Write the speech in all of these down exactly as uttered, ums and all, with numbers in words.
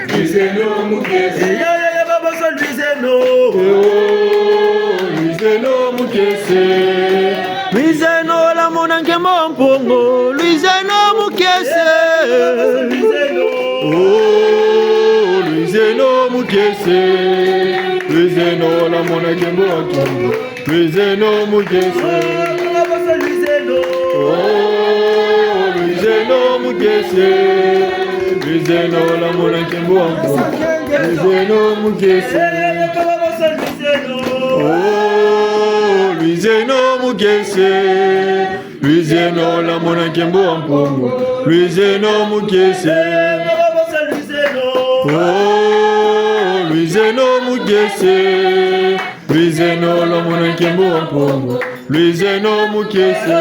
Lwizeno mukese. Ya, ya, ya, baba sa Lwizeno. Oh, Lwizeno mukese. Lwizeno lwamona nkembo wa Mpungu. Lwizeno mukese. Oh, Lwizeno mukese. Lwizeno lwamona nkembo wa Mpungu. Lwizeno mukese. Oh, Lwizeno mukese. Lwizeno lwamona nkembo wa Mpungu. Lwizeno mukese. Oh, Lwizeno mukese. Lwizeno lwamona nkembo wa Mpungu. Lwizeno mukese. Oh, Lwizeno mukese. Lwizeno lwamona nkembo wa Mpungu. Lwizeno mukese.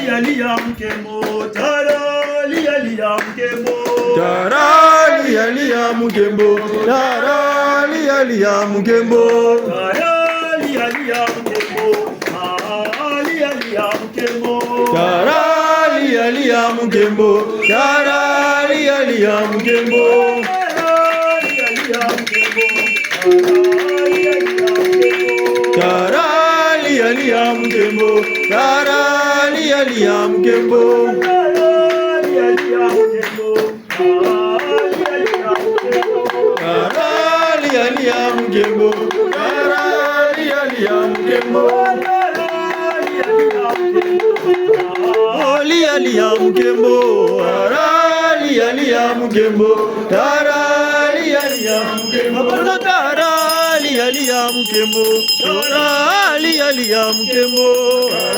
Liya, liya mukembo. Tala, liya, liya mukembo. Tala, liya, liya mukembo. Tala, liya, liya mukembo. Tala, liya, liya mukembo. Ah, liya, liya mukembo. Tala, liya, liya mukembo. Tala, liya, liya mukembo. Tala, liya, liya mukembo. Tala, liya, liya mukembo. Tala, liya, liya mukembo. Tala, liya, liya mukembo. Tala, liya, liya mukembo. Oh, liya, liya mukembo. Tala, liya, liya mukembo. Tala, liya, liya mukembo. Tala, liya, liya mukembo. Tala, liya, liya mukembo.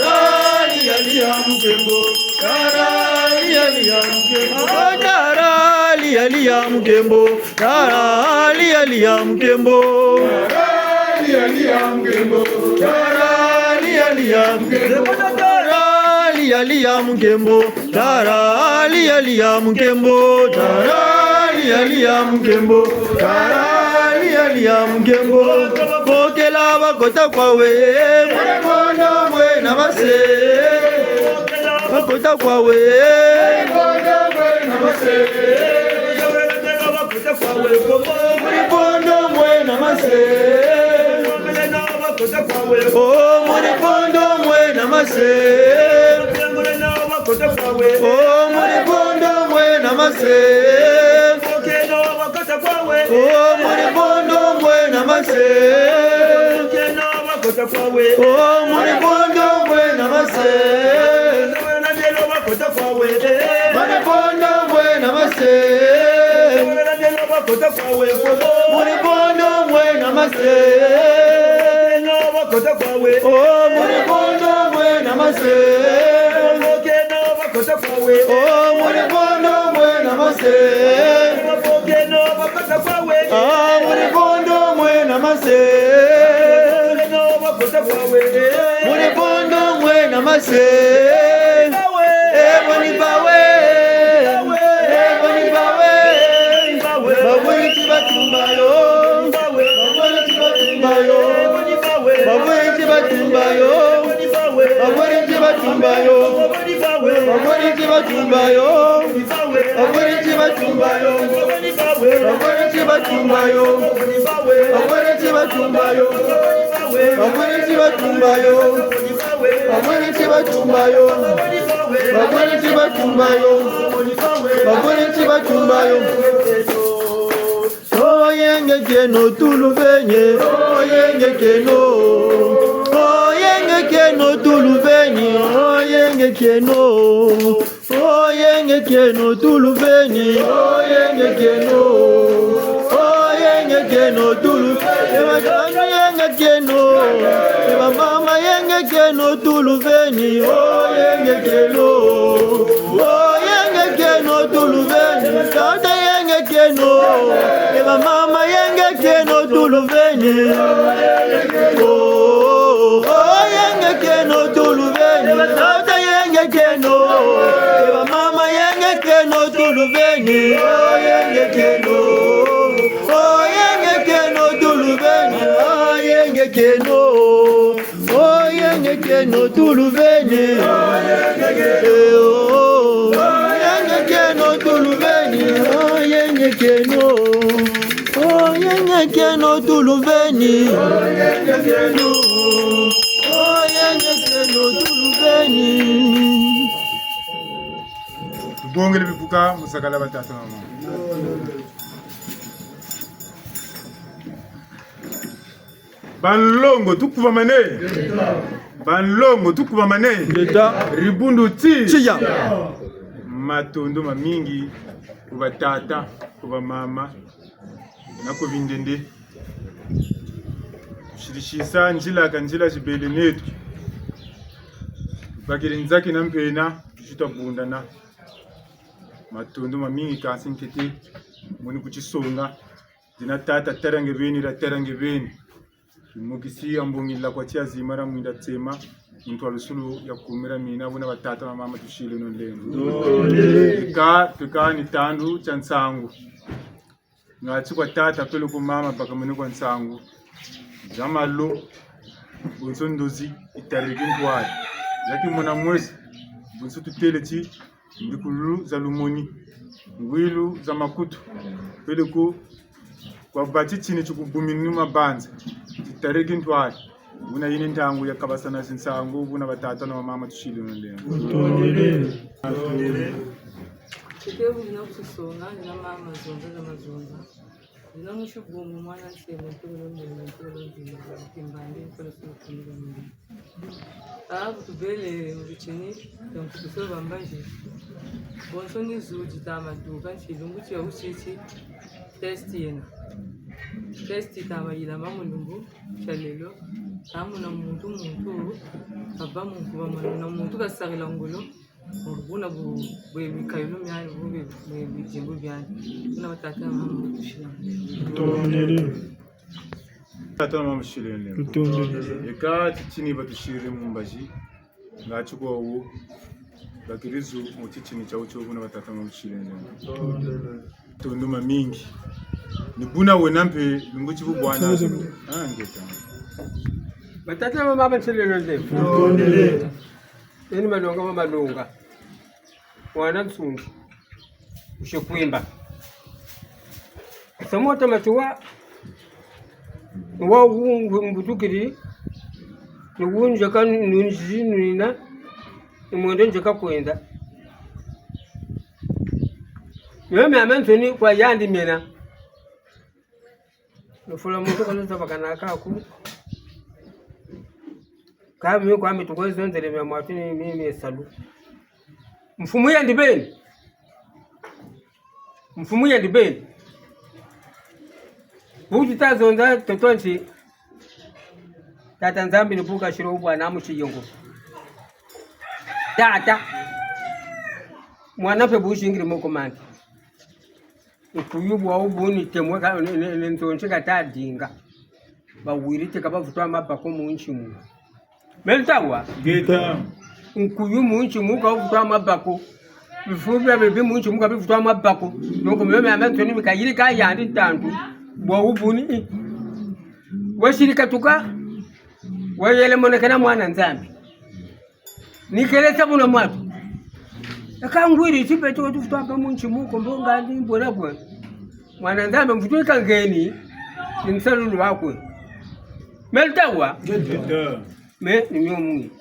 Tala, liya, liya mukembo. Tala, liya, liya mukembo. Tala, liya, liya mukembo. Tala, liya, liya mukembo. Tala, liya, liya mukembo. Tala, liya, liya mukembo. Tala, liya, liya mukembo. Tala, liya, liya mukembo. Tala, liya, liya mukembo. Tala, liya, liya mukembo. Bokela bakota kwa we. Mwana mwana mwe na mase. Bakota kwa we. Muri bondo mwe na mase. Oh, muri bondo mwe na mase. Oh, muri bondo mwe na mase. Oh, muri bondo mwe na mase. Oh, muri bondo mwe na mase. Muri bondo mwe na mase. Muri bondo mwe na mase. Oh, muri bondo mwe na mase. Oh, muri bondo mwe na mase. Ah, muri bondo mwe na mase. Muri bondo mwe na mase. Eh, boni bawe. Eh, boni bawe. Babwiri ti batumba yo. Babwiri ti batumba yo. Babwiri ti batumba yo. Babwiri ti batumba yo. Babwiri ti batumba yo. Babwiri ti batumba yo. Babwiri ti batumba yo. Babwiri ti batumba yo. Babwiri ti batumba yo. Babwiri ti batumba yo. Babwiri ti batumba yo. Babwiri ti batumba yo. Oh, yenge kieno tuluveni, oh, yenge kieno. Oh, yenge kieno tuluveni, oh, yenge kieno. Oh, yenge kieno tuluveni, oh, yenge kieno. Oh, yenge kieno tuluveni, oh, yenge kieno. Eba mama yenge kieno tuluveni, oh, yenge kieno. Oh, yenge kieno tuluveni, tata yenge kieno. Eba mama yenge kieno tuluveni. Oh, oh, yenge kieno tuluveni, tata yenge kieno. Eba mama yenge kieno tuluveni. Oh, yenge kieno. Oh, yenge kieno tuluveni. Ah, yenge kieno. Oh, yenge kieno tuluveni. Eh, oh, oh, yenge kieno tuluveni. Tuluveni. Tubongele bibuka mu sakala batata, mama. Banlongo, tukubamane. Banlongo, tukubamane. Ngeta. Dibundu ti. Tiya. Matondo mamingi ku batata, ku bamama, na ku bindende. Sirisisa nzila ka nzila zibele neto. Bakiri nzaki na mpena, tusi tabundana. Matondo mamingi kansi nkete, mweni kutisonga. Dina tata, tala nge beni, la tala nge beni. Kimokisi ambongila kwa tia zimara mwinda tsema, muntu wa lusulu ya kumira mina, buna batata na mama tusileno nlemvo. Eka, tuka ni tandu tia nsangu. Ngati kwa tata peleko mama bakamene kwa nsangu. Za malo, bonso ndozi, yitariri ntwari. Za kimona mwesi, bonso tutele ti, mbikulu za lumoni, ngwilu za makutu, peleko kwa bati tini tikubumini mabanza, titariri ntwari. Buna yini ntangu ya kabasana zinsangu, buna batata na bamama tusileno nlemvo. Tutondele. Tete buna kutisonga, ni na mama Zonza za Mazonza. Ni na musi Bungu mwana Nsemo, ntolo ndinga, ntolo ndinga, kimbandi, ntolo sulu kundila ndinga. Ah, bu tubele mu bitini, donc tusoba mbazi. Bonso ni zu ditama duka, nti lumbu tia wutsitsi, test yena. Test yitama yilama mu lumbu tia lelo. Ka muna muntu, muntu, kaba mu nkuba mwana, na muntu kasarila ngolo. Buna bu, bwe bikayulu miani, bu bwe, bwe bidimbu biani. Buna batata na mama tusileno. Tutondele. Tata na mama tusileno. Tutondele. Eka titini batusiri mu mbazi. Ngati kwa wu, bakiri zu mu titini tia wutio, buna batata na mama tusileno. Matondo mamingi. Ni buna wena mpe lumbu ti bu bwana. Ah, ngeta. Batata na mama tusileno nde. Tutondele. Eni malonga ma malonga. Mwana Nsungi. Wusi Kwimba. Samota matuwa. Wa wu mbutukiri. Ni wu nzeka nunzi nina. Ni mwendo nzeka kwenda. Mio miamiansoni kwa yandi miena. Lufula muntu ka luza bakana kaku. Ka mi kwa mi tukwe zonzele mia mwatu ni mi, mi salu. Mfumu yandi beni. Mfumu yandi beni. Bu tuta zonza toto nti. Tata Nzambi ni bu kasiri wu bwana mu tiyongo. Tata. Mwana mpe bu singiri mu komandi. Nkuyu bwawu buni temwe ka, ne, ne, ne nzonzi kata dinga. Bawiri ti ka bavutu wa mabaku mu nsi mu. Meno tawa? Ngeta. Nkuyu mu nsi mu ka bavutu wa mabaku. Bifu bia bibi mu nsi mu ka bivutu wa mabaku. Donc, mio miamiansoni mi kayirika yandi ntantu. Bwawu buni, eh. Wasiri katuka. Wayele monekena mwana Nzambi. Ni kele sa buna mwatu. Eka ngwiri ti beto tufutu wa mpa mu nsi mu ko mbonga ni mbona bwe. Mwana Nzambi mvutu yika ngeni, ti nsalulu wakwe. Meno tawa? Ngeta. Me ni mio mwi.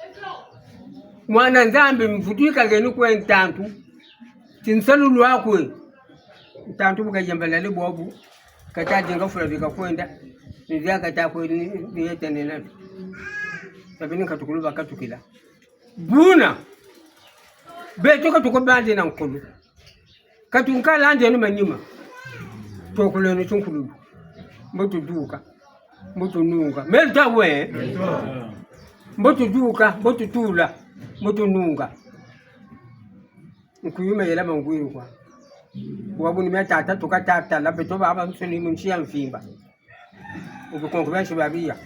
Mwana Nzambi mvutu yika ngeni kwe ntantu, ti nsalulu wakwe. Ntantu bu kayembalele bwabu, kata dinga fula bika kwenda, ni dia kata kwe ni, ni yete ni natu. Tabi ni nkatukulu bakatukila. Buna, beto ka tuko bandi na nkulu. Ka tunkalandi eno manima. Tukuleno tinkululu. Mbo tuduka. Mbo tununga. Meno tawa? Mbo tuduka, mbo tutula. Mbo tununga. Nkuyu mayela ma ngwiri kwa. Wabu ni mia tata tuka tata la beto babansoni mu nsi ya mvimba. Mu bikonko bia nsi babia.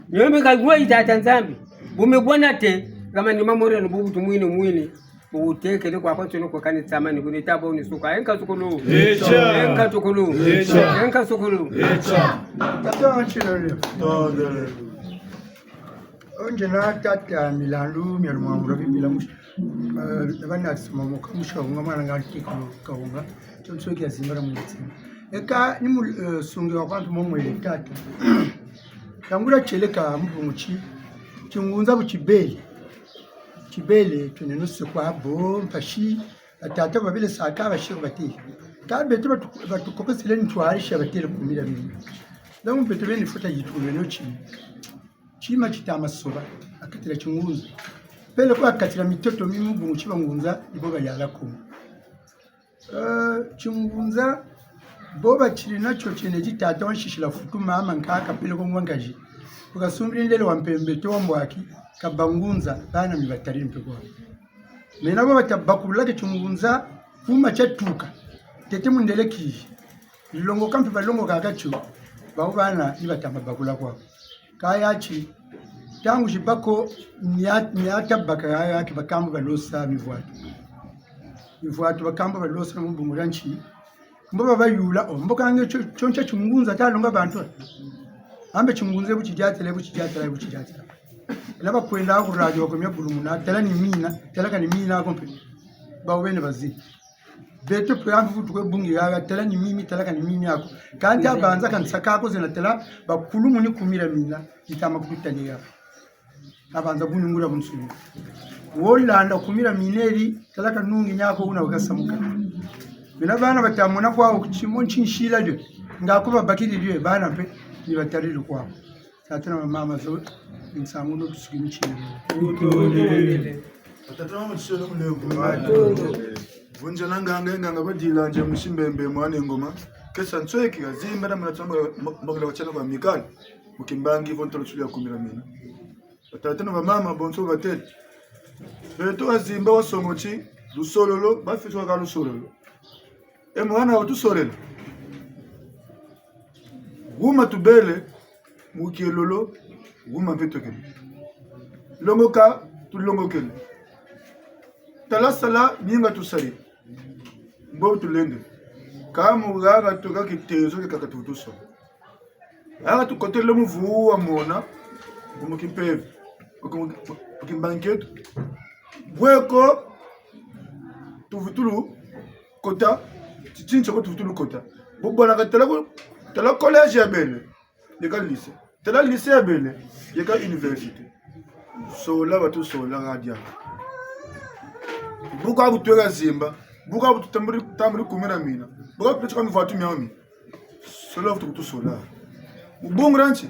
Mio mi kagwa yi Tata Nzambi. Bu mi bwana te, kama ni mamore no bubu tumwini mwini. Bu wutekele kwa kwa tsono kwa kani tsamani, bu ni tabo ni suka. Enka sukulu. Echa. Enka sukulu. Echa. Enka sukulu. Echa. Tata nchilele. Tondele. Onje na tata milandu, mia lumwangura bibila mush-, eh, bana tsima moka musha wunga mwana ngati ku kawunga. Tio nsoki ya zimbara mu ntsima. Eka ni mu, eh, sungi wa kwa ntu momo ye tata. Tangula tieleka mu bungu ti, tingunza bu tibele. Tibele, twena nuse kwa bo, mpasi, batata babele saka, basi ko batêle. Kâ beto batu-, batukokesele ntwari tia batêle kumira mina. Donc beto beni fweti yitukula no ti. Tima tita masoba, ha kati dia tingunza. Peleko ha kati dia mitoto mi mu bungu ti bangunza, ni bo bayala ko. Eh, tingunza, bo batiri natio tiena ti tata wansisila futu mama nkaka peleko ngwa nkazi. Ku kasumbiri ndele wa mpembe to wa mbwaki, ka bangunza, bana mi batari mpe kwa. Mena bo bata bakululaka tingunza, kuma tiatuka. Tete mundele kizi. Longoka mpe balongokaka tio, bawu bana ni bata ma bakula kwa. Kâ ya ti, ntangu zi bako, nia-, niata baka ya, ya ti bakambu balosa mivwatu. Mivwatu bakambu balosa mu bungu dia nti. Mbo babayula, o, mbo ka nge tio, tio ntia tingunza talonga bantu. Ambe tingunza bu tidiatela, bu tidiatela, bu tidiatela. Laba kwenda ku radio ko mia bulumuna, tala ni mina, tala ka ni mina ko mpe. Bawu beni bazi. Beto pe ambi vutu kwe bungi ya, tala ni mimi, tala ka ni mimi ako. Kanti abanza ka nsaka ako zena tala, bakulumuni kumira mina, itama kututani ya. Abanza bunungula bunsungu. Wolanda kumira mina eri, tala ka nungi nyako una wakasamuka. Mina bana batamona kwa ukitimo nchinsila dio. Nga kuba bakiri dio, bana pe, ni batariri kwa. Tata na mama zo, nsangu no tusuki nchini. Batata na mama tusolo mulemvo. Matondo. Vunja na nganga, nganga badila nje musi mbembe mwana ngoma. Kesa nsweki, azimba na mwana tsamba, mbangila wachana kwa mikali. Mukimbangi vo ntolo tsuli ya kumira mina. Batata na bamama, bonso batete. Beto azimba wasongo ti, lusololo, bafitwa ka lusololo. E mwana wutusolela. Wuma tubele, mu kielolo, wuma mpe twekele. Longoka, tulongokele. Tala sala, ninga tusali. Mbo tulende. Ka mu haha tweka kitezo kikaka tutuso. Haha tukotele mu vuwa mona, mu kimpeve, mu kimbangi kieto. Bwe ko, tuvutulu kota, titini tiako tuvutulu kota. Bubona ka tala ko, tala collège ya bele, yeka lycée. Tala lycée ya bele, yeka université. Sola batusola hadia. Buka butweka zimba, buka bututambuli, tambuli kumira mina. Buka bututambuli kwa mivwatu miami. Sola vutu kutusola. Mu bungu dia nti?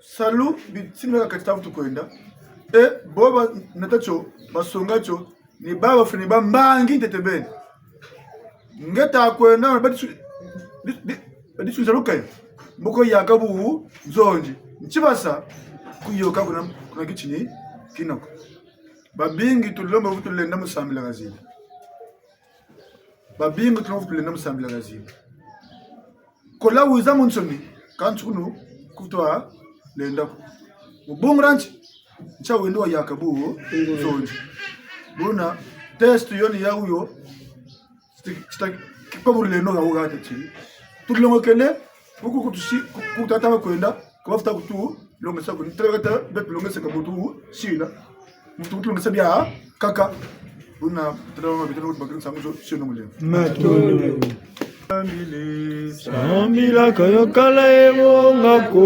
Salu, bitini bia kati ta vutu kwenda. E, bo banata tio, basonga tio, ni baba funi bambangi ntete beni. Nge ta kwenda, badisu-, di-, di-, badisunza lukaya. Mboko yaka bu nzonzi. Nti basa, kuyoka kuna, kuna kitini, kinoko. Babingi tulomba vutu lenda mu sambila kazini. Babingi tulomba vutu lenda mu sambila kazini. Kola wiza mu nsoni, kanti kunu kutwa lenda ko. Mu bungu dia nti, ntia wendo wa yaka bu, nzonzi. Buna, test yo ni ya wuyo, tita, tita, kipaburi leno ha wuga tati. Tulongokele, kuku kutusi, ku-, kutata kwenda, kwa futa kutu, longesa kuni, tata, tata, betu longesa ka butu, sila. Mutu kutulongesa biakaka. Buna, tata wa mabitana kuti bakiri nsangu zo, sio no mulemvo. Matondo. Sambila ka lukala e wonga ko.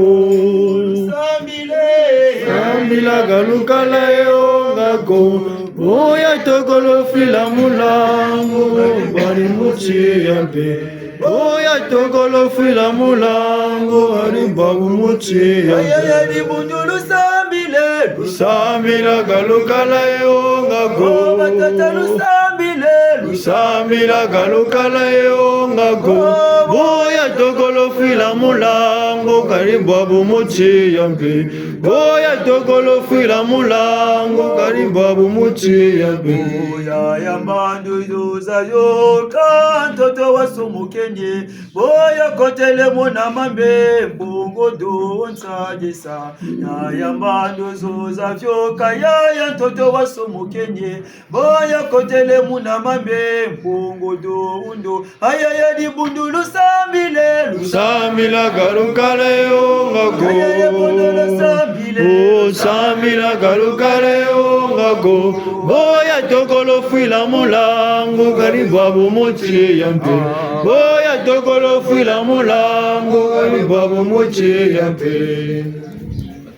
Sambila ka lukala e wonga ko. Boya tokolo fwila mulangu, bari muti ya mpe. Boya tokolo fwila mulangu, ari mbabu muti ya mpe. Ayaya, dibundu lusambile. Lusambila ka lukala e wonga ko. Oh, batata lusambile. Lusambila ka lukala e wonga ko. Oh, boya tokolo fwila mulangu, kari bwabu muti ya mpe. Boya tokolo fwila mulangu, kari bwabu muti ya mpe. Boya ya mbandu yuza yoka, ntoto wa sumukenge. Boya kotele muna mambe, mpungu du nsadisa. Yaya mbandu zuza vioka, yaya ntoto wa somo kenye. Boya kotele muna mambe, mpungu du ndu. Ayaya dibundu lusambile, lusambila galukala yo ngako. Ayaya bundu lusambile. Oh, sambila galukala yo ngako. Boya tokolo fwila mulangu kali bwabu mutie ya mpe. Boya tokolo fwila mulangu kali bwabu mutie ya mpe.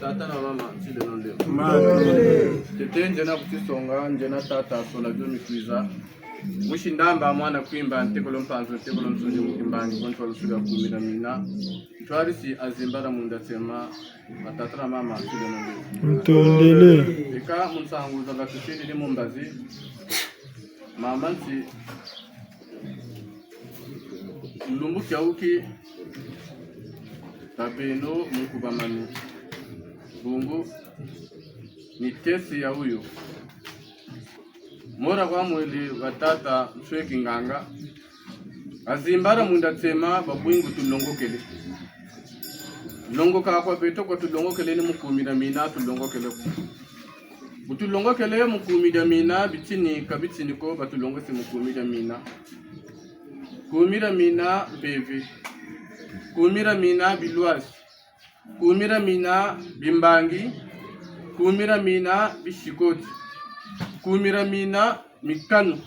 Tata na mama, nsile no ndeko. Tete nzena kutisonga, nzena tata sola dio mikwiza. Musi Ndamba, mwana Kwimba, ntekolo Mpanzu, ntekolo Nsundi, mu kimbangi, bonso lusula kumi na mina. Ntwarisi Azimbala Munda Tsema, batata na mama, nsile no ndeko. Ntondele. Eka mu nsangu za batusidi ni mu mbazi. Mama nsi, lumbu kiawuki, tabeno mu kubamanu. Bungu, ni tesi ya wuyo. Mora kwa mwele wa tata Nsweki Nganga. Azimbala Munda Tsema, babwingi tulongokele. Longoka kwa beto kwa tulongokele ni mu kumi na mina tulongokele. Bu tulongokele mu kumi na mina, bitini ka bitini ko, batulongose mu kumi na mina. Kumi na mina mpeve. Kumi na mina bilwasi. Kumi na mina bimbangi. Kumi na mina bisikoti. Kumi na mina mikanu.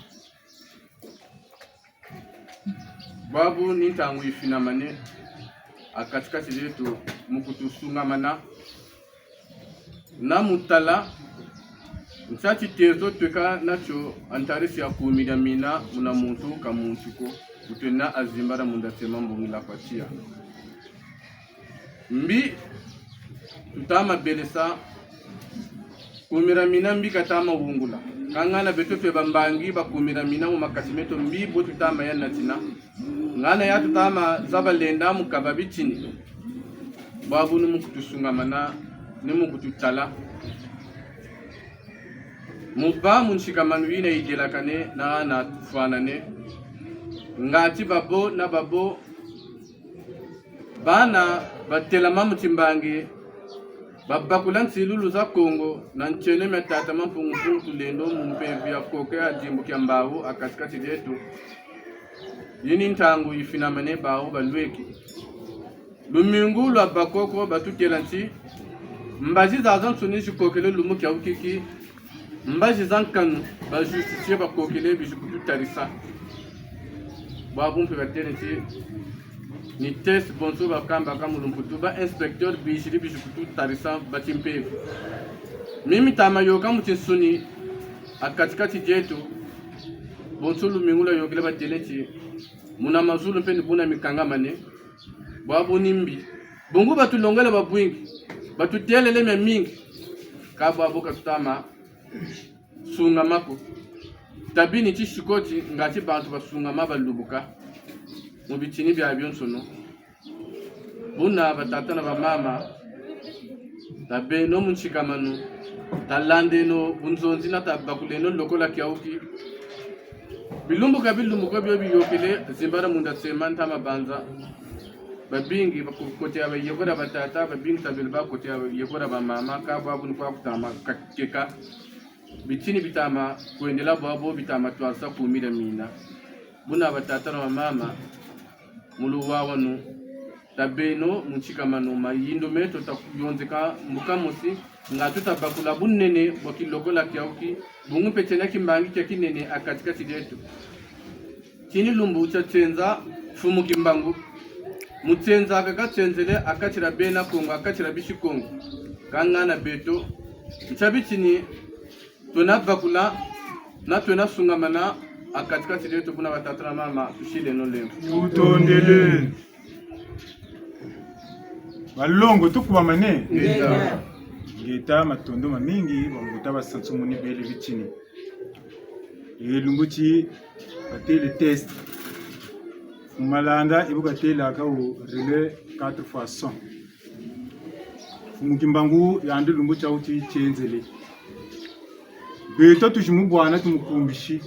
Bwabu ni ntangu yifinamane, ha kati-kati dieto mu kutusungamana. Na mu tala, nsa titezo tweka natio ha ntarisi ya kumi na mina muna muntu ka muntu ko, bu twena Azimbala Munda Tsema mbungila kwa tiya. Mbi tutama belesa, kumi na mina mbi katama wungula. Kâ ngana beto twe bambangi ba kumi na mina mu makati meto, mbi bo tutama ya natina. Ngana ya tutama zaba lenda mu kaba bitini. Bwabu ni mu kutusungamana, ni mu kututala. Mu bâ mu nsikamanu yina yidelakane na na tufwanane. Ngati babo na babo, bana batelama mu timbangi, babakula nsilulu za Kongo na ntiene mia tata Mampungu Mpungu Tulendo mu mpeve ya koke ya dimbu kia mbawu ha kati-kati dieto. Yi ni ntangu yifinamane, bawu balweki. Lumingu lwa bakoko batutêla nti, mbazi zazansoni zikokele lumbu kiawukiki, mbazi za nkanu, ba justicier bakokele bizi kututarisa. Bwabu mpe batêle nti, ni test bonso bakambaka mu lumputu, ba inspecteur biziri bizi kututarisa, ba timpeve. Mi mitama yôka mu tinsuni, ha kati-kati dieto, bonso lumingu lwayôkele batêle nti, muna mazulu mpe ni buna mikangamane, bwabu ni mbi. Bungu batulongele babwingi, batutêlele miamingi, kâ bwabu ka tutama sungama ko. Tabi ni tisikoti ngati bantu basungama balubuka mu bitini biabionsono. Buna batata na bamama, tabeno mu nsikamanu, talandeno bunzonzi na tabakuleno lokola kiawuki. Bilumbu ka bilumbu ko bio biyôkele, Zimbala Munda Tsema ntama banza. Babingi bakokotela ba yeko dia batata, babingi tabele bakotela ba yeko dia bamama, kâ bwabu ni kwa kutama kakeka. Bitini bitama kwendela bwabo, bitama twarisa kumi dia mina. Buna batata na bamama, mu luwawanu, tabeno mu nsikamanu, mayindu meto takuyonzeka mbuka mosi, nga tutabakula bunene bwa kilokola kiawuki, bungu mpe tiena kimbangi kia kinene ha kati-kati dieto. Tini lumbu tia tienza Mfumu Kimbangu. Mu tienza ka katienzele ha kati dia bena Kongo, ha kati dia bisi Kongo. Kâ ngana beto, ntia bitini twena bakula, na twena sungamana, ha kati-kati dieto buna batata na mama, tusileno lemvo. Tutondele. Balongo, tukubamane? Ngeta. Ngeta, matondo mamingi, bambuta basansumuni bele bitini. E lumbu ti batêle test. Mu malanda, e bu katêlaka wo relais quatre fois cent. Mfumu Kimbangu yandi lumbu tiawu ti tienzele. Beto tuzi mu bwana tumukumbisi.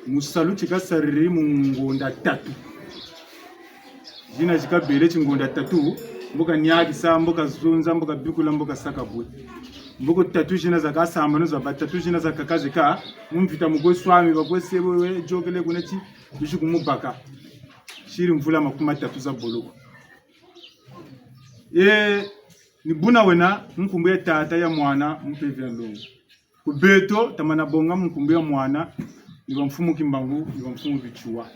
Mu salu ti kasariri mu ngonda tatu. Zina zi kabele ti ngonda tatu, mbo kaniakisa, mbo kazonza, mbo kabikula, mbo kasaka bwe. Mbo ko tatu zina za kasambanu za batatu zina za kaka zeka, mu mvita mu kwe swami, ba kwe sebo we, yôkele kuna ti, bizi kumubaka. Siri mvula makumi matatu za boloko. E, ni buna wena, nkumbu ya Tata, ya Mwana, Mpeve ya Nlongo. Ku beto, tamana bonga mu nkumbu ya Mwana, ni ba Mfumu Kimbangu, ni ba Mfumu Matsoua.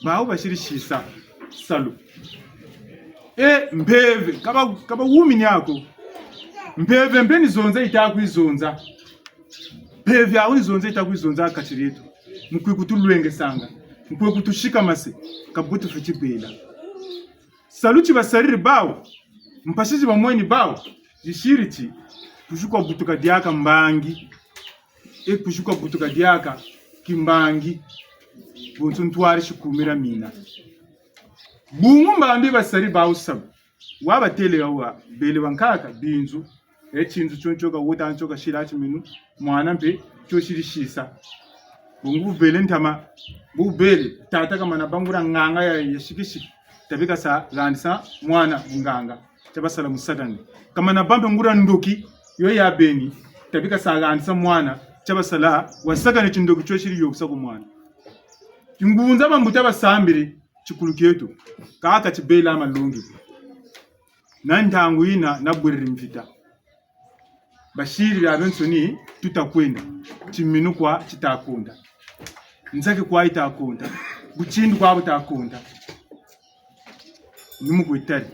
Bawu basiri sisa salu. E, mpeve, kaba, kaba wumini ako. Mpeve mpe ni zonza yita kwe zonza. Mpeve yawu ni zonza yita kwe zonza ha kati dieto. Mu kwe kutulwengesanga, mu kwe kutusikamase, ka bu tufweti bela. Salu ti basariri bawu, mpasi zi bamweni bawu, zisiri ti, kwizi kwa butuka diaka mbangi, e kwizi kwa butuka diaka kimbangi, bonso ntwari si kumira mina. Bungu mbandu yi basariri bawu salu, wa batêle yawu, bele bankaka, binzu, e tinzu tio ntio ka wuta ntio kasila timinu, mwana mpe, tio siri sisa. Bungu bubele ntama, bubele, tata kamana bâ nguria nganga ya, ya sikisiki, tabika sa landisa mwana bunganga, tia basala musakani. Kamana bâ mpe nguria ndoki, yo ya beni, tabika sa landisa mwana, tia basala wasakani tindoki tio siri yôkesa ku mwana. Tingunza bambuta basambiri, tikulu tieto, kaka tibela malongi. Na ntangu yina, na bwereri mvita. Basiri ya bensoni, tuta kwenda. Timinu kwa tita konda. Nzaki kwa yita konda. Butindu kwa buta konda. Ni mu kwe tari.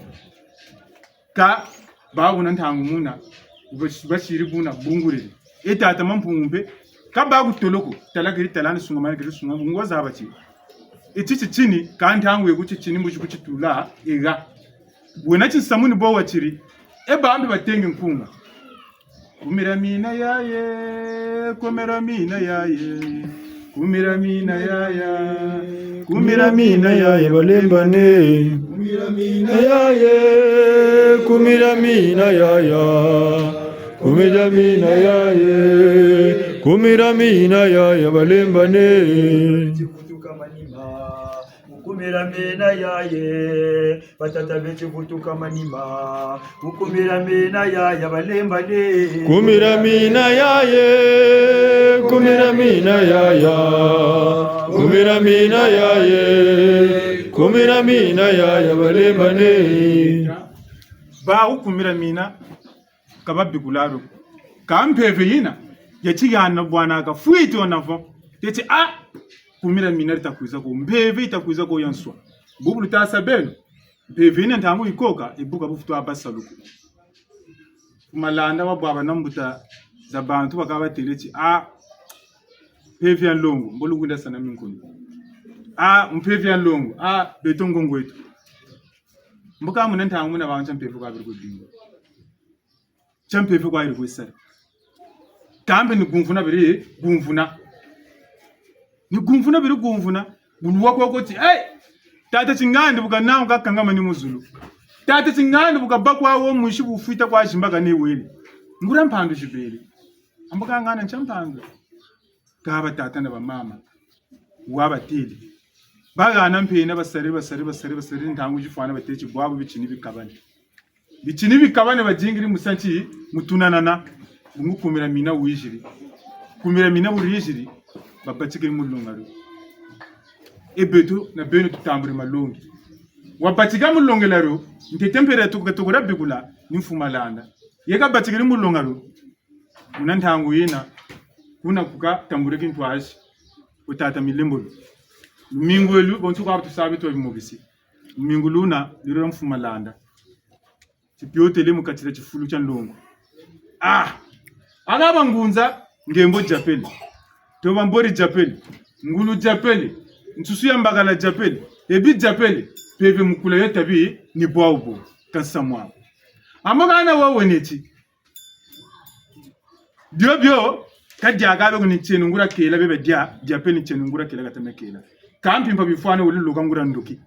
Ka bawu na ntangu muna, bas-, basiri buna bunguriri. E tata Mampungu mpe, ka ba ku tolo ko, tala keri tala ni sunga mani keri sunga, ngo zaba ti. E ti titini, ka ntangu ye ku titini mbuzi ku titula, e ha. Wena tinsamu ni bo watiri, e bambi batenge nkunga. Kumira mina yaye, kumira mina yaye, kumira mina yaya, kumira mina yaye balembane. Kumira mina yaye, kumira mina yaya, kumira mina yaye, kumira mina yaya balembane. Tivutuka manima. Kumira mina yaye, batata beti vutuka manima. Kumira mina yaya balembane. Kumira mina yaye, kumira mina yaya. Kumira mina yaye, kumira mina yaya balembane. Bawu kumira mina ka babikula dio. Ka mpeve yina, ya ti yana bwana ka fwiti ona vo. Yeti, ah, kumira mina yita kwiza ko, mpeve yita kwiza ko ya nswa. Bubu luta sa beno, mpeve yina ntangu yikoka, yibuka bu futu wa ba salu ko. Ku Malanda wa bwabana mbuta za bantu bakaba batêle ti, ah, mpeve ya nlongo, mbo lukwenda sana minkuni. Ah, mpeve ya nlongo, ah, beto ngongo eto. Mbo ka muna ntangu muna bantu mpeve kwa biri kudinga. Tia mpeve kwa yiri kwe sala. Kambe ni kumvuna biri kumvuna. Ni kumvuna biri kumvuna. Bu luwa kwa ko ti, hey! Tata Tingandi bu kana ka kangama ni mu zulu. Tata Tingandi bu kabâ kwa wo mwisi bu fwita kwa zimbakane wele. Nguria mpandu zibele. Ambo ka ngana tia mpandu. Ka batata na bamama, wa batêle. Bahana mpena basariri, basariri, basariri, basariri, ntangu zifwana batêle ti bwabu bitini bikabane. Bitini bikabane badingiri mu sa nti, mu tunanana, bungu kumira mina wiziri. Kumira mina bu diziri, babatikiri mu longa dio. E beto na beno tutamburi malongi. Wabatika mu longela dio, ntete mpere toko-, toko dia bikula, ni Mfumu Malanda. Ye kabatikiri mu longa dio, muna ntangu yina, kuna ku katamburi kintwazi, ku tata Milembolo. Lumingu elu, bonso kwa tusabi twa bimokisi. Lumingu luna, lilo lwa Mfumu Malanda. Tipiotele mu kati dia tifulu tia nlongo. Ah! Aka bangunza, ngembo diapele. Toba mbori diapele. Ngulu diapele. Nsusu ya mbakala diapele. Ebi diapele. Mpeve mukula yo tabi, ni bwabu bo. Ka nsamu ako. Ambo kana wo weneti. Bio bio, ka diaka be ku ni tieno nguria kela be badia, dia pe ni tieno nguria kela kata me kela. Ka mpimpa bifwana wele loka nguria ndoki.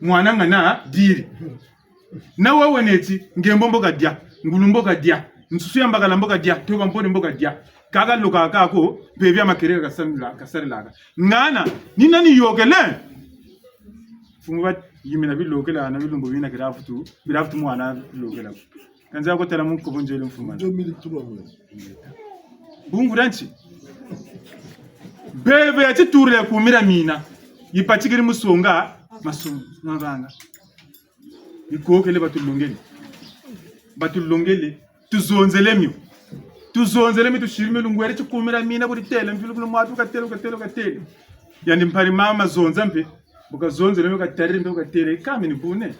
Mwana ngana diri. Na wo weneti, ngembo mbo kadia, ngulu mbo kadia, nsusu ya mbakala mbo kadia, toba mpori mbo kadia. Kaka loka kako, mpeve ya makerere kasalila, kasalilaka. Ngana, ni nani yôkele? Mfumu ba yimina bilokela, na bilumbu bina kira vutu, bira vutu mwana lokela. Kanza ko tala mu nkobo nzele mfumu. Deux mille trois mille. Bungu dia nti? Mpeve ya tituru ya kumira mina. Yipatikiri mu songa, masu, mabanga. Yikokele batulongele. Batulongele. Tuzonzele mio. Tuzonzele mio, tusiri mio lungwere tikumira mina kuri tele, mvilukulu mwatu katele, katele, katele. Yandi mpari mama zonza mpe. Bu kazonzele mio katariri mpe katele, kami ni bune.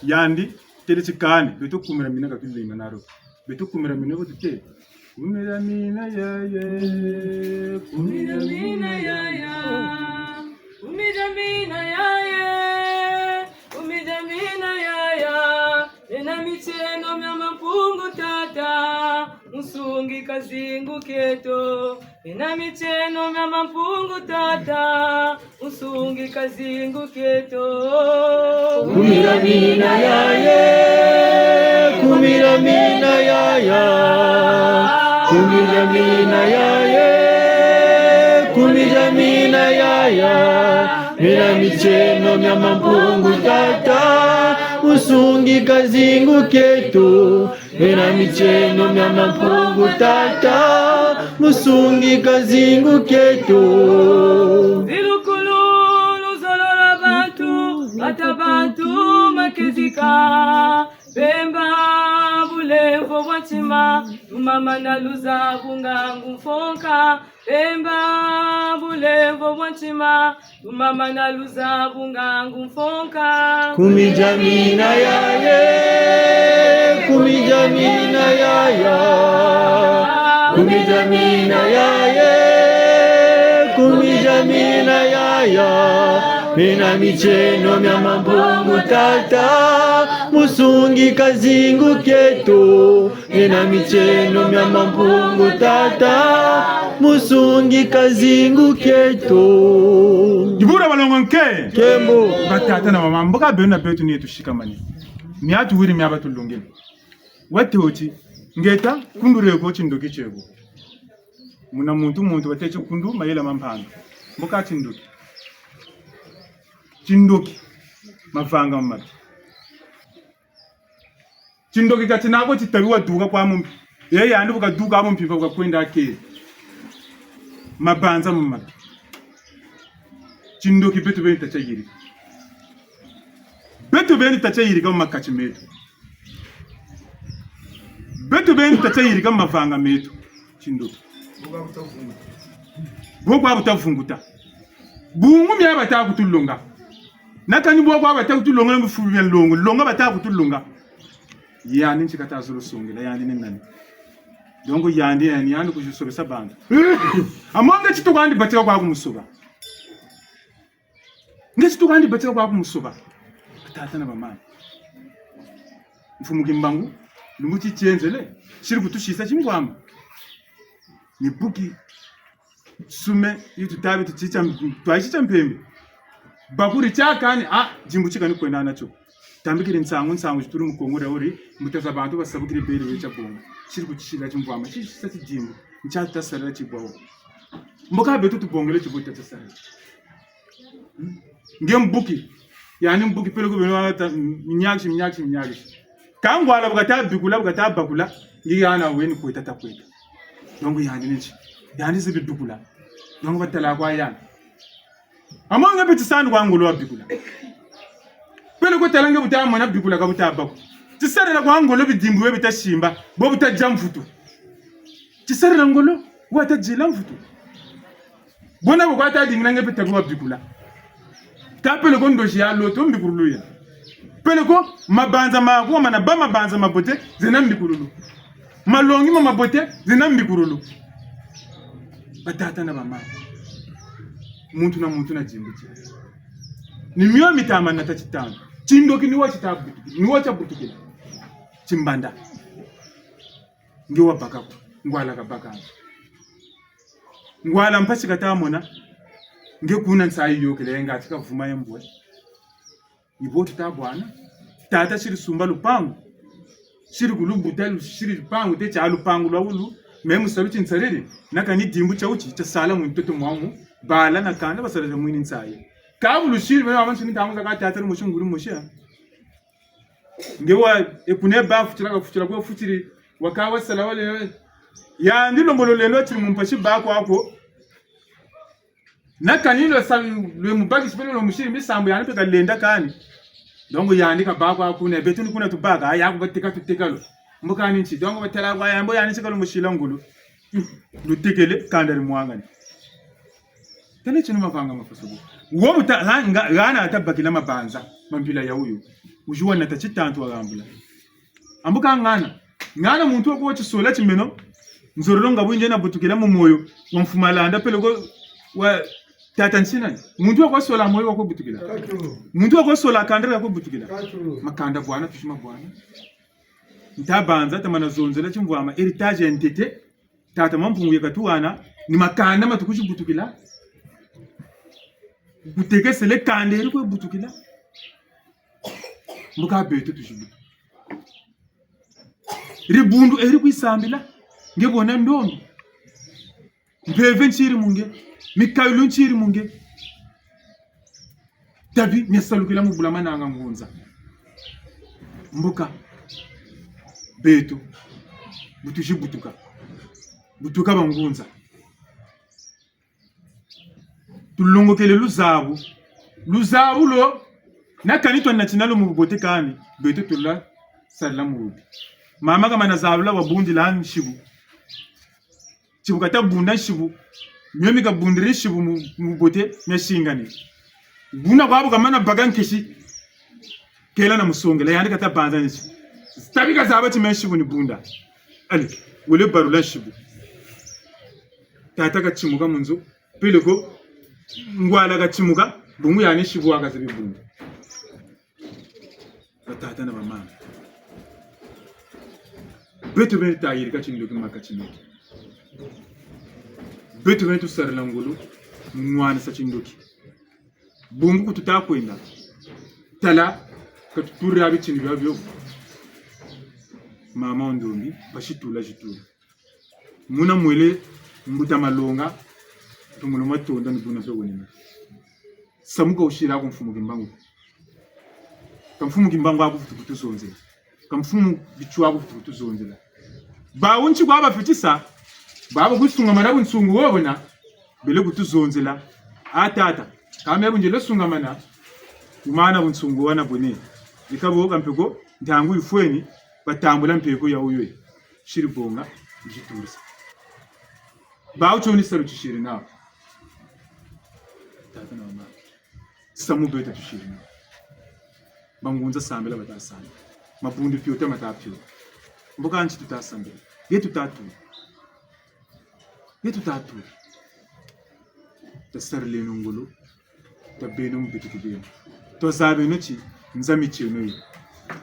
Yandi, tele tikani, beto kumira mina katulima naro. Beto kumira mina ko tutele. Kumira mina yaya, kumira mina yaya, kumira mina yaya, kumira mina yaya. Mena mitieno mia Mampungu Tata, musungi ka zingu kieto. Mena mitieno mia Mampungu Tata, musungi ka zingu kieto. Kumira mina yaya, kumira mina yaya, kumira mina yaya, kumira mina yaya. Mena mitieno mia Mampungu Tata, musungi ka zingu kieto. Mena mitieno mia Mampungu Tata, musungi ka zingu kieto. Mvilukulu, luzolo lwa bantu, mata bantu makezika. Bemba bulemvo bwa ntima, lumamana luzabu ngangu mfonka. Bemba bulemvo bwa ntima, lumamana luzabu ngangu mfonka. Kumira mina yaya, kumira mina yaya, kumira mina yaya, kumira mina yaya. Mena mitieno mia Mampungu Tata, musungi ka zingu kieto. Mena mitieno mia Mampungu Tata, musungi ka zingu kieto. Dibula balongo nke. Nkembo. Batata na bamama, mboka beno na beto ni yetu sikamani. Mia tuwiri mia batulongele. Wati oti, ngeta, kundure ko tindoki tieko. Muna muntu muntu wateti kundu mayela ma mpandu. Mboka tindoki. Tindoki. Mavanga mabi. Tindoki ka tina ko titabi waduka kwa mumpi. Ye yandi bu kaduka mu mpimpa bu kakwenda ke. Mabanza mu mabi. Tindoki beto beni tatia yirika. Beto beni tatia yirika mu makati meto. Beto beni tatia yirika mu mavanga meto. Tindoki. Bo kwa buta vunguta. Bungu mia bata kutulonga. Na kani bo kwa bata kutulonga, mfumu bia longo. Longa bata kutulonga. Yandi nti kata zolo songela, yandi ni nani? Donc yandi, yandi, yandi kuzisobesa bantu. Amo nge tito kwandi batika kwa kumusoba. Nge tito kwandi batika kwa kumusoba. Batata na bamama. Mfumu Kimbangu, lumbu ti tienzele, siri kutusisa timvwama. Ni buki sume, yi tutabi tuti tia m-, twayi ti tia mpembe. Bakuri tiakani, ah, dimbu ti kani kwenda natio. Tambikiri nsangu, nsangu zituri mu Kongo dia wuri, mbuta za bantu basabukiri beri we tia bonga. Siri kutisila timvwama, tisisa tidimbu, ntia tuta sarila tibwa wo. Mboka beto tubongele tibwa tuta sarila. Hmm? Nge mbuki, yandi mbuki peleko beno wana ta, minyakisi, minyakisi, minyakisi. Ka ngwala bu kata bikula, bu kata bakula, nge yana weni kweta ta kweta. Donc yandi ni nti? Yandi zibi bikula. Donc batala kwa yandi. Amo nge mpe tisani kwa ngolo wabikula. Peleko tala nge buta mona bikula ka buta baku. Tisarila kwa ngolo bidimbu we bita simba, bo buta dia mvutu. Tisarila ngolo, wata dila mvutu. Bona bo kwa ta dingila nge mpe tabi wabikula. Ka peleko ndozi ya loto mbikululu ya. Peleko mabanza maku, wamana bâ mabanza mabote, zena mbikululu. Malongi ma mabote, zena mbikululu. Batata na bamama. Muntu na muntu na dimbu tie. Ni mio mitama na tati tanga. Tindoki ni wa tita butuki-, ni wa tia butukila. Timbanda. Nge wabaka ko, ngwala kabaka. Ngwala mpasi kata mona, nge kuna nsayi yôkele, nga ti kavuma ye mbwe. Ni bo tuta bwana. Tata siri sumba lupangu. Siri kulubuta, lu-, siri lupangu, te tia lupangu lwa wulu. Me musalu ti nsariri, na kani dimbu tia wuti, tia sala mu ntoto mwamu, bala na kanda basala tia mwini nsayi. Ka bu lusiri, beno babansoni ntangu zakaka tata lumosi nguri mosi, ha? Nge wa, e kuna ba futila, ka futila, kwa futiri, waka wasala wale. Yandi lembolo lendo tiri mu mpasi ba kwaku. Na kani lwe sa, lwe mubakisi peleko lwe musiri misambu yandi mpe kalenda kani. Donc yandi kabâ kwaku kuna, beto ni kuna tubâka, aya ku bateka tuteka lo. Mbo kani nti, donc batala kwa yandi mbo yandi nti ka lumusila ngolo. Lutekele, kanda dimwangane. Tala tino mavanga ma faso bo. Wo muta, ha, nga, hana ata bakila mabanza, ma mpila ya wuyo. Wuzi wa nata titantu wahambula. Ambu ka ngana. Ngana muntu wa kuwa tisola ti meno. Nzololo nga bwinze nabutukila mu moyo wa mfumu Malanda peleko wa tata Nsina. Muntu wa kuwa sola moyo wa kubutukila. Muntu wa kuwa sola kanda ya kubutukila. Makanda bwana, tusi ma bwana. Nta banza, tamana zonzela timvwama, héritage ya ntete. Tata Mampungu ye katuhana, ni makanda ma tukuzi butukila. Kutekesele kanda eri kwe butukila. Mbo ka beto tuzi butu. Dibundu eri kwe sambila. Nge bwena ndombi. Mpeve nti yiri mu nge. Mikayulu nti yiri mu nge. Tabi mia salukila mu bula mananga ngunza. Mbo ka beto bu tuzi butuka. Butuka bangunza. Tulongokele luzabu. Luzabu lo, na kani twa natina lo mu bubote kani, beto tula sarila mu bubi. Mama kamana zabula wabundila nsibu. Nsibu kata bunda nsibu. Mio mi kabundiri nsibu mu, mu bubote, mia singani. Buna kwa bu kamana baka nkesi. Kela na musongela, yandi kata banza nsibu. Tabi kazaba ti me nsibu ni bunda. Allez, wele barula nsibu. Tata katimuka mu nzo, peleko, ngwala katimuka, bungu yandi nsibu wakazebi bunda. Batata na bamama. Beto beni tayirika tindoki maka tindoki. Beto beni tusarila ngolo, mu nwanisa tindoki. Bungu ku tuta kwenda. Tala, ka tutulila bitini bia bio. Mama wa ndombi, basi tula zitula. Muna mwele mbuta Malonga, tumuloma tonda ni buna mpe wenina. Samu ka wusila ku mfumu Kimbangu. Ka mfumu Kimbangu aku futu kutuzonzela. Ka mfumu Bitshwa aku futu kutuzonzela. Bawu nti kwa bafitisa, babo kusungamana bunsungu wo bwena, bele kutuzonzela. A tata, ka me bu ndiele sungamana, wumana bunsungu wana bwena. Ika bo ka mpe ko, ntangu yifweni, batambula mpeko ya wuyo. Siri bonga, nzitulisa. Bawu tio ni salu tisiri nawu. Tata na mama. Samu beto tusiri nawu. Bangunza sambila bata sambila. Mabundu piota mata piota. Mbo ka nti tuta sambila. Ye tuta tula. Ye tuta tula. Tasarileno ngolo. Tabeno mu beto tubeno. Twazabeno ti nza mitieno yo.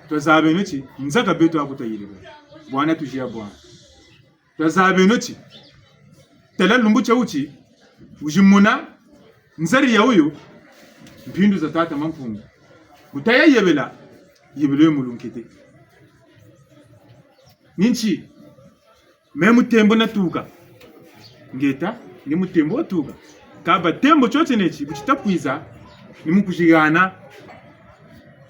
Twazabeno ti nza ka beto aku tayirika. Bwana tuziya bwana. Twazabeno ti, tala lumbu tia wuti, wuzi mona, nzari ya wuyo, mpindu za tata Mampungu. Bu taya yebela, yebela yo mu lunkete. Ni nti, me mu tembo natuka. Ngeta, ni mu tembo watuka. Kâ ba tembo tio tiena ti, bu tita kwiza, ni mu kuzihana.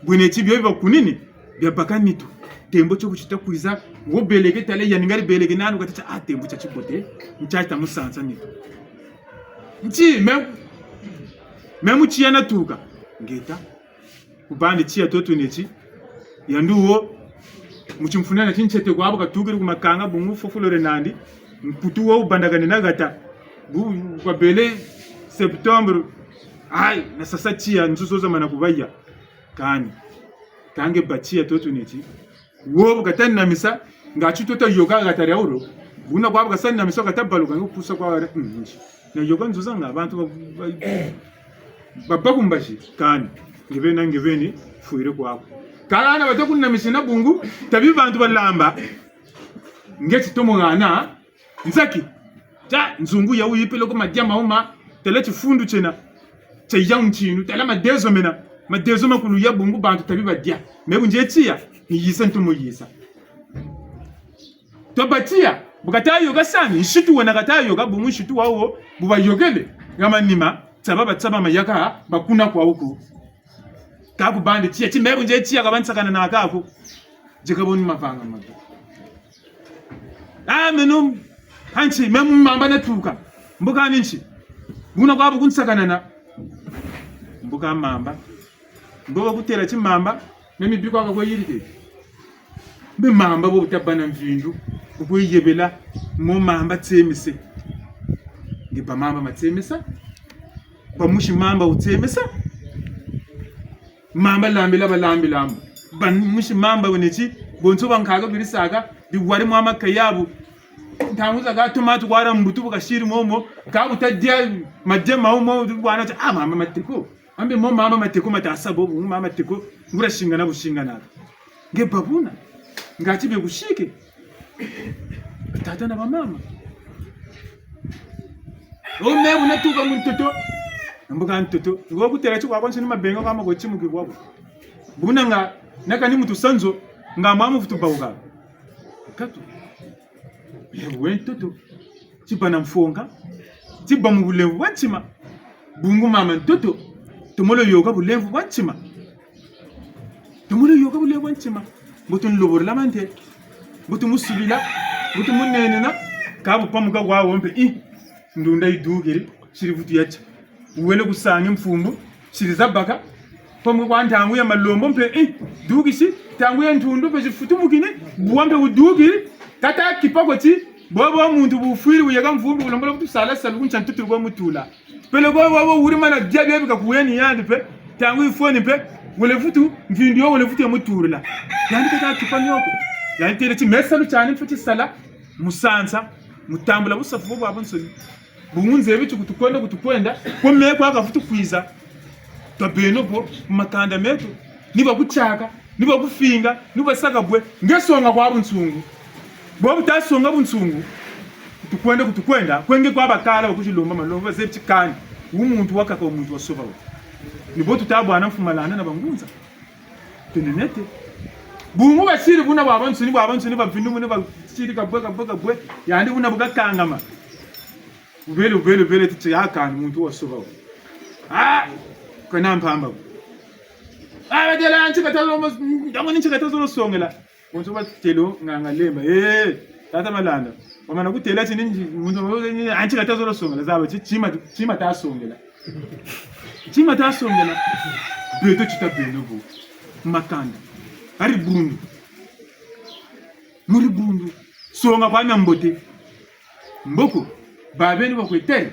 Bwena ti bio biba kunini, biabaka nitu. Tembo tio bu tita kwiza, wo beleke tala yandi ngari beleke nani kata tia, ah, tembo tia tibote, ntia tita musansa nitu. Nti, me, me mu tiya natuka. Ngeta. Ku bandi tiya tio twena ti, yandi wo, mu timfuna na tintiete kwa bu katukiri ku makanga bungu fofolole nandi, nkutu wo wubandakane na hata, bu, bu kabele septembre, ayi, na sasa tiya, nzuzo za mana kubaya. Kani. Kâ nge bâ tiya tio twena ti. Wo bu kata namisa, nga ti tio ta yoka hata dia wolo. Buna kwa bu kasa namisa kata baluka nge pusa kwa hata. Mm, nti. Na yoka nzuza nga bantu ba, ba, ba, ba ku mbazi. Kani. Nge beni, nge beni, fwiri kwaku. Kala na bata kunamisa na bungu, tabi bantu balamba. Nge ti tomo hana. Nzaki. Ta, nzungu ya wuyi peleko madia mauma, tala tifundu tiena, tia ya ntinu, tala madezo mena, madezo makulu ya bungu bantu tabi badia. Me bu nge tiya, ni yisa ntomo yisa. Twa bâ tiya, bu kata yoka sani, nsitu wena kata yoka, bungu nsitu wawo, bu bayokele, ha manima, tsaba batsaba mayaka, bakuna kwawu ko. Ka ku bandi tiya, ti me bu nze tiya ka bansakananaka ko. Nze ka boni mavanga mabi. Ah, meno, hanti, me mu mamba natuka. Mbuka ni nti. Buna kwa bu kunsakanana. Mbuka mamba. Mbo ba kutêla ti mamba, me mi bikwa ka kwe yirike. Mbe mamba bo bu tabâ na mvindu, bu kwe yebela, mo mamba tsemese. Nge bâ mamba matsemesa. Bâ musi mamba wutsemesa. Mamba lambila balambila mo. Bâ musi mamba wena ti, bonso bankaka birisaka, di wari mwa maka yabu. Ntangu zakaka tomate wara mbutu bu kasiri momo, ka bu tadia madia ma momo, wana ti, ah, mamba mateko. Ambe mo mamba mateko mata sa bo, bu mamba mateko, nguria singana bu singana. Nge bâ buna, ngati be kusike. Batata na bamama. O me bu natuka mu ntoto. Mbuka ntoto. Ngo kutêla ti kwa kwa nsoni mabenga kwa ma ko timuki kwa bo. Buna nga, naka ni mutu sa nzo, nga mwa mu vutu bawuka. Katu. Bulemvu bwe ntoto. Ti bâ na mfonka. Ti bâ mu bulemvu bwa ntima. Bungu mama ntoto. Tomolo yôka bulemvu bwa ntima. Tomolo yôka bulemvu bwa ntima. Mbo tumuloborola mante. Mbo tumusubila. Mbo tumunenena. Ka bu pamuka kwa wo mpe. Ih, ndunda yidukiri. Siri vutu ya tia. Wele kusangi mfumbu, siri zabaka. Pamuka kwa ntangu ya malombo mpe, eh, dukisi, ntangu ya ntundu mpe zifutumukini, bwa mpe wudukiri, kata kipa ko ti, bobo muntu bu wufwiri wuyeka mfumbu, wulombola vutu sala salu ku ntia ntutu kwa mutula. Peleko bobo wuri mana dia bia bi kakuweni yandi mpe, ntangu yifweni mpe, wele vutu, mvindu yo wele vutu ya muturila. Yandi kata kipa mio ko. Yandi têle ti me salu tiani mfweti sala, mu sansa, mu tambula busafu bo bwabwansoni. Bungu nzebi ti ku tukwenda, ku tukwenda, kwe me kwa kavutu kwiza. Twabeno bo, mu makanda meto, ni bakutiaka, ni bakufinga, ni basaka bwe, nge songa kwa bunsungu. Bo bu tasonga bunsungu, ku tukwenda, ku tukwenda, kwe nge kwa bakala, bakuzilomba malomba, bazebi ti kani, wu muntu wakaka, wu muntu wasoba wo. Ni bo tuta bwana mfumalanda na bangunza. Tenenete. Bungu basiri buna bwabwansoni, bwabwansoni, bavindu buna basiri kabwe, kabwe, kabwe, yandi buna bu kakangama. Wubele, wubele, wubele, ti, ti, a kani muntu wasoba wo. Ah, kana mpamba ko. Ah, batêla nti kata zolo, ntangu ni nti kata zolo songela. Bonso batêle nganga Lemba. Eh, tata Malanda. Wamana kutêla ti ni, muntu, nti kata zolo songela. Zaba ti, tima, tima tasongela. Tima tasongela. Beto ti tabeno bo. Makanda. Hari bundu. Muri bundu. Songa kwa mia mbote. Mboko, babeni bakwe têle.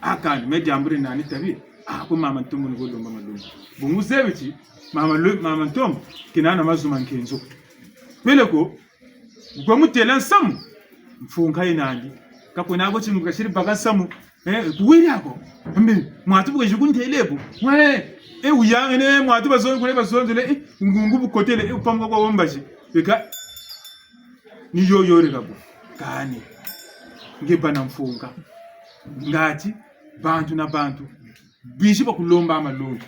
A kani, me diambu di nani tabi. Ah, ko mama Ntombo ni ko lomba malomba. Bungu zebi ti, mama lo-, mama Ntombo, kena na mazu ma nkenzo. Peleko, kwe mutêla nsamu, mfunka yena nandi. Ka kwena ko ti mu kasiri baka nsamu, eh, kuwiri ako. Mbe, mwatu bu kazi kuntêle bo. Mwe, eh, wuyangene, mwatu bazonzi, kule bazonzele, eh, ngungu bu kotele, eh, wupamuka kwa wombazi. Beka, ni yo yo reka bo. Kani. Nge bâ na mfunka. Ngati, bantu na bantu. Bisi bakulomba malongi.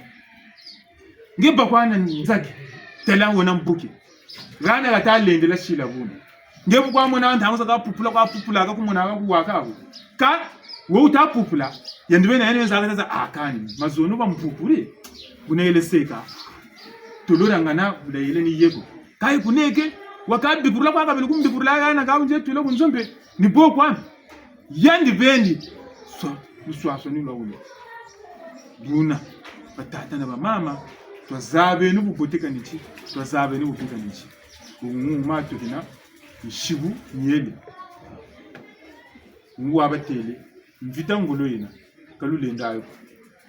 Nge bâ kwa na nzaki. Tala wena mbuki. Hana kata lendela sila buna. Nge bu kwa mona ntangu zakaka pupula kwa pupula ka kumona ka kuwaka ko. Ka, wo wuta pupula. Yandi bena yandi zaka za a kani. Mazono bampupule. Buna yele seka. Tolorangana, bula yele ni yeko. Ka yi kuneke, waka bikurula kwa kabele kumbikurula hana ka wunze tula ku nzo mpe. Ni bo kwa. Yandi beni. Swa, luswaswani lwa wule. Buna, batata na bamama, twazabeno bubote kani ti, twazabeno bubi kani ti. Bungu ma tukina, nsibu, niele. Bungu wabatêle, mvita ngolo yena, ka lulenda yo ko.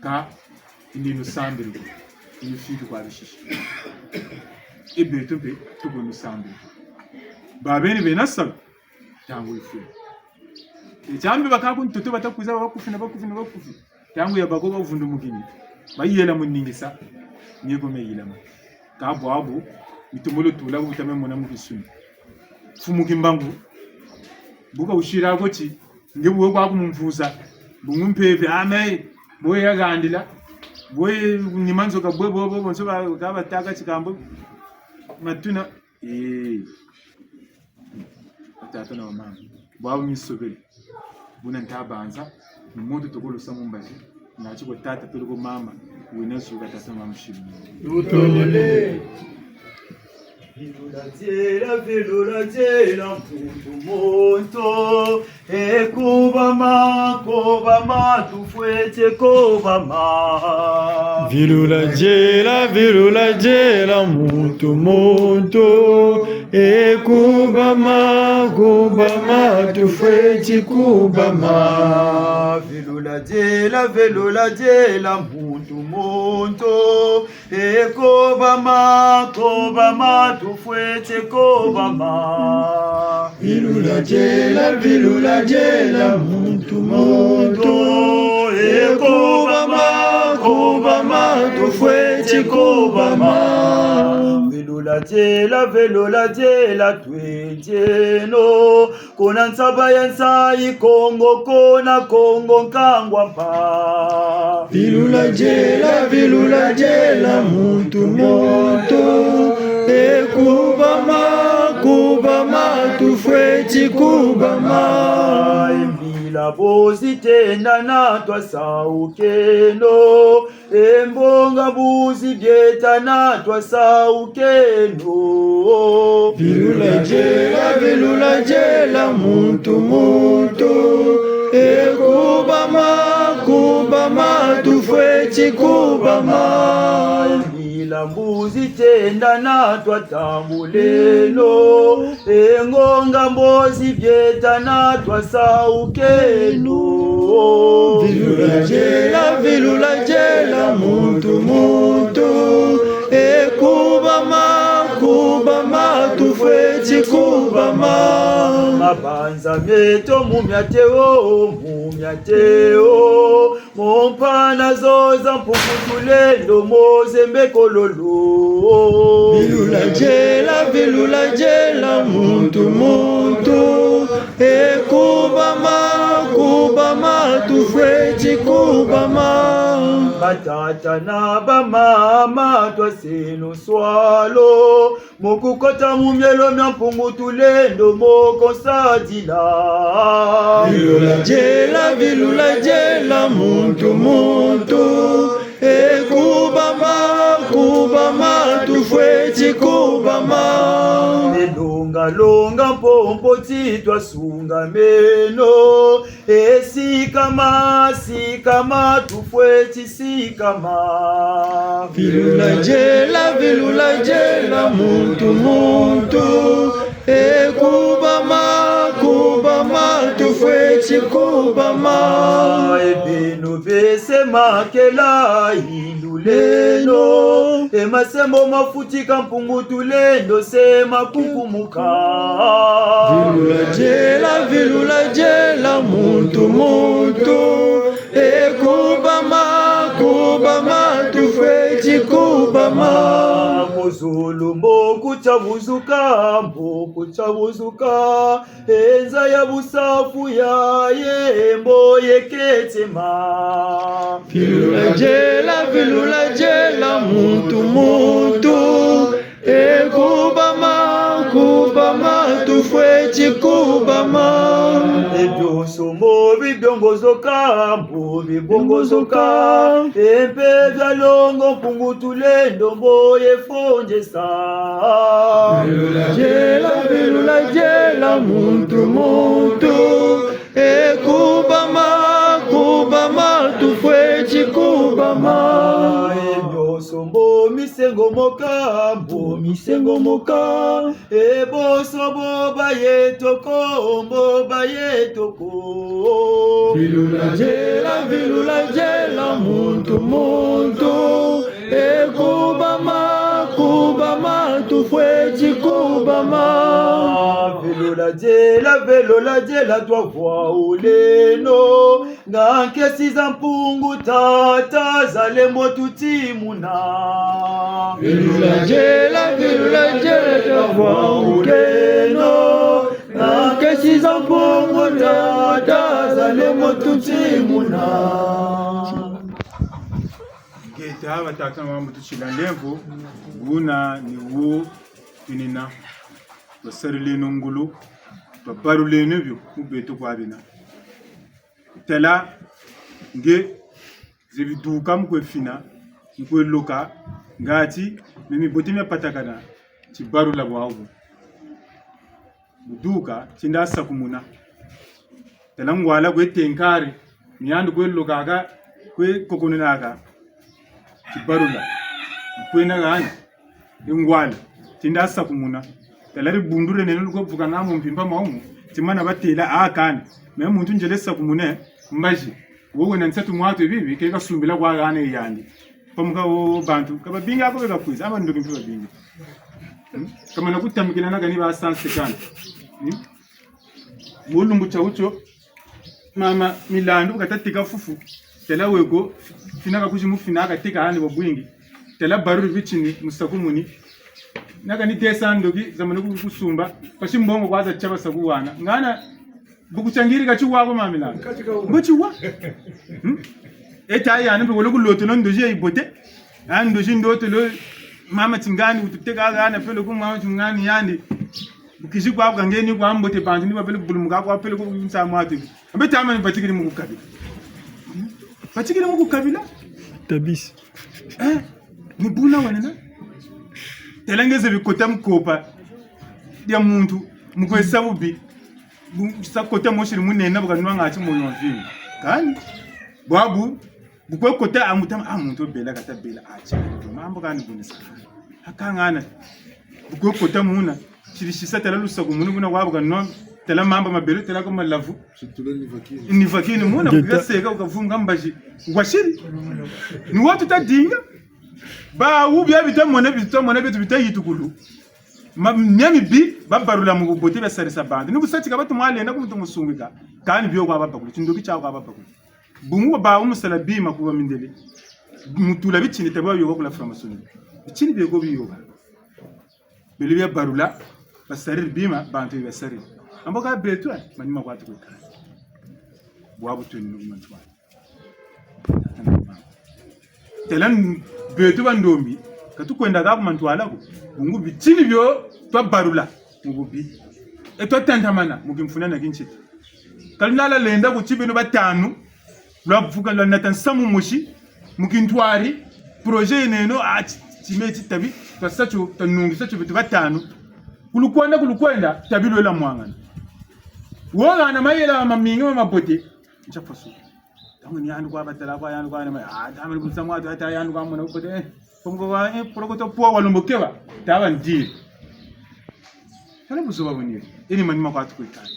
Ka, yini nusambiri ko, yini fiki kwa bisisi. E beto mpe, tuko nusambiri. Babeni bena salu, ntangu yifweni. E tiambi bakaka ku ntoto bata kwiza bakufi na bakufi na bakufi. Ntangu ya bako bavundumukini. Bayela mu ningisa. Nieko me yilama. Ka bwabu, mitomolo tula bu ta me mona mu kisuni. Mfumu Kimbangu. Bu kawusila ko ti, nge bu we kwaku mu mvuza. Bungu mpeve, ame, bo ye yahandila. Bo ye ni manzo ka bwe bo, bo, bonso ba, ka batâka tikambo. Matuna, eh. Batata na bamama. Bwabu misobele. Buna nta banza. Ni muntu tukulusa mu mbazi, nati kwa tata, peleko mama, wina zuka tata mama shima. Tutondele. Vilula diela, vilula diela, muntu muntu. E kubama, kubama, tufweti kubama. Vilula diela, vilula diela, muntu muntu. E kubama, kubama, tufweti kubama. Vilula diela, vilula diela, muntu muntu. E kubama, kubama, tufweti kubama. Vilula diela, vilula diela, muntu muntu. E kubama, kubama, tufweti kubama. Vilula diela, vilula diela, twedieno. Kuna nsaba ya nsayi Kongo, kuna Kongo nkangwa mpa. Vilula diela, vilula diela, muntu muntu. E kubama, kubama, tufweti kubama. Mbila bu zitendana twasaukeno. E mbonga bu zibietana twasaukeno. Vilula diela, vilula diela, muntu muntu. E kubama, kubama, tufweti kubama. Mbila bu zitendana twatambuleno. E ngonga bu zibietana twasaukeno. Vilula diela, vilula diela, muntu muntu. E kubama, kubama, tufweti kubama. Mabanza meto mu miateo, mu miateo. Mu mpana zo za Mpungu Tulendo, mu zembe kololo. Vilula diela, vilula diela, muntu muntu. E kubama, kubama, tufweti kubama. Batata na bamama, twaseno nswalu. Mu kukota mu mielo mia Mpungu Tulendo mu konsadila. Vilula diela, vilula diela, muntu muntu. E kubama, kubama, tufweti kubama. E longa, longa, mpompo ti twasungameno. E sikama, sikama, tufweti sikama. Vilula diela, vilula diela, muntu muntu. E kubama, kubama, tufweti kubama. E beno bese makela, yinduleno. E masembo mafutika Mpungu Tulendo se makukumuka. Vilula diela, vilula diela, muntu muntu. E kubama, kubama, tufweti kubama. Mu zulu mbo kutia buzuka, mbo kutia buzuka. E nza ya busafu ya yembo yeketema. Vilula diela, vilula diela, muntu muntu. E kubama, kubama, tufweti kubama. E bionso mbo bibiongozoka, mbo bibongozoka. E mpe bia longo Mpungu Tulendo mbo yefondesa. Vilula diela, vilula diela, muntu muntu. E kubama, kubama, tufweti kubama. E bionso mbo misengomoka, mbo misengomoka. E bonso bo bayetoko, mbo bayetoko. Vilula diela, vilula diela, muntu muntu. E kubama, kubama, tufweti kubama. Vilula diela, vilula diela, twavwauleno. Nga nkesi za Mpungu Tata zalembo tutimuna. Vilula diela, vilula diela, twavwauleno. Nga nkesi za Mpungu Tata zalembo tutimuna. Ngeta, batata na bamama, tutila ndemvo, buna ni wo twinina, twasarileno ngolo, twabaluleno bio mu beto kwa bina. Tala, Nge, zebi duka mu kwe fina, mu kwe loka, ngati, me mibote mia patakana, tibarula bwawu. Mu duka, tinda sakumuna. Tala ngwala kwe tenkari, miandu kwe lokaka, kwe kokononaka. Tibarula. Kwena hana. E ngwala. Tinda sakumuna. Tala dibundu dieneno lu kwe vukana mu mpimpa mwamu. Timana batêla a kani. Me muntu nzele sakumuna, mbazi. Wo wena nsatu mwatu bibi, ke kasumbila kwa hana yandi. Pamuka wo bantu, ka babingi ko beka kwiza, aba ndoki mpe babingi. Hmm? Kamana kutambikila na kani ba cent cinquante. Hmm? Mu lumbu tia wutio, mama Milandu kata teka fufu. Tala weko, fina ka kuzi mu fina ka teka hani bwa bwingi. Tala baruri bitini, mu sakumuni. Na kani deux cents ndoki, zamana ku-, kusumba. Pasi mbongo kwa za tiaba sakuwana. Ngana, bu kutiangiri ka tiwa ko, mama Milandu. Mbo tiwa. Hmm? E ta yandi mpe wolo ku lotolo ndozi ya yibote. A ndozi ndotolo, mama Tingani, wututeka hana peleko mama Tingani yandi. Bu kizi kwa bu kangeni kwa mbote bantu ni babele bulumuka kwa peleko nsa mwatu. Mbe tama ni batikiri mu kukabila. Batikiri mu kukabila? Tabisi. Eh, ni buna wanena. Tala nge zebi kota mu kopa dia muntu, mu kwe sa bubi. Bu-, sa kota mosi ni munene, bu kanwanga ti moyo mvimba. Kani? Bwabu, bu kwe kota a mutama, a muntu wubela kata bela, a ti. Mambu kani bunisa. Hakangana. Bu kwe kota muna. Tiri sisa tala lusakumunu buna bwabu kanwa. Tala mamba mabelo, tala ko malavu. Situla ni vakini. Ni vakini muna, ngeta. Kuyaseka, wukavunga mbazi. Wasiri. Ni wo tuta dinga. Bawu bia bita mona, bita mona, bitu bita yitukulu. Ma, mia mibi, babarula mu bubote biasarisa bantu. Ni bu sa ti ka batu mwalenda ku muntu musungika. Kani bio kwa babakulu, tindoki tiawu kwa babakulu. Bungu bawu musala bima ku ba mindele. Mutula bitini tabi bayoka ku la franc-maçonnerie. Bitini bieko biyoka. Bele biabarula, basariri bima, bantu biasariri. Ambo ka beto, eh, manima kwa tukwekala. Bwabu tweni ni ku mantwala. Tala n-, beto bandombi, ka tukwenda ka ku mantwala ko. Bungu bitini bio twabarula mu bubi. E twatantamana mu kimfuna na kintsita. Ka luna lwalenda ko ti beno batanu, lwavuka lwanata nsamu mosi, mu kintwari, projet yeneno, a, ti-, time ti tabi, twasa tio, twanungisa tio beto batanu. Ku lukwenda, ku lukwenda, tabi lwela mwangana. Wo hana mayela mamingi ma mabote, ntia fasu. Ntangu ni yandi kwa batala kwa yandi kwa yandi, ah, tama lubusa mwa, ta, ta yandi kwa mona bubote, eh, pongo wa, eh, porokoto pwa walombo keba, taba ndiri. Tala buzoba buni, eh, ni manima kwa tukwekala,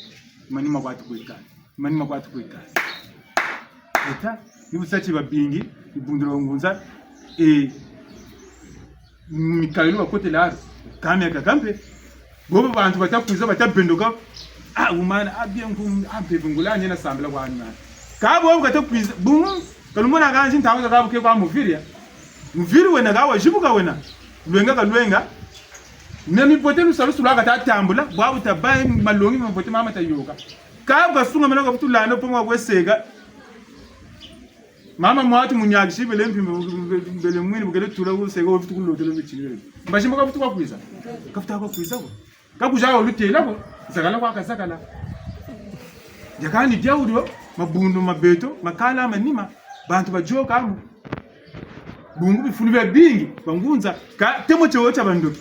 manima kwa tukwekala, manima kwa tukwekala. Eta, ni bu sa ti babingi, ni bundula ngunza, eh, mikalulu bakotela aro, kame ya kakampe. Bobo bantu bata kwiza, bata bendoka. Ah, wumana, ah, bien ku, ah, mpe bungula, nina sambila kwa nina. Ka bobo kata kwiza, bungu, ka lumona kanzi ntangu za ka buke kwa muviri ya. Muviri wena ka wazibuka wena. Lwenga ka lwenga. Na mibote lusalusu lwa kata tambula, bwabu tabayi malongi mabote mama tayoka. Ka bu kasungamana ka vutu landa pongo wa kweseka. Mama mwatu muniakisi bele mpi, bele mwini, bu kele tula ku seka, wa vutu ku lotolo bitini bele. Mbazi mbo ka vutu kwa kwiza. Ka vutu kwa kwiza ko. Ka kuza wo lutela ko. Zakala kwa kazakala. Yakani dia wudio, mabundu, mabeto, makala, manima. Bantu bayoka mu. Bungu bifulu biabingi, bangunza. Ka temo tio tia bandoki.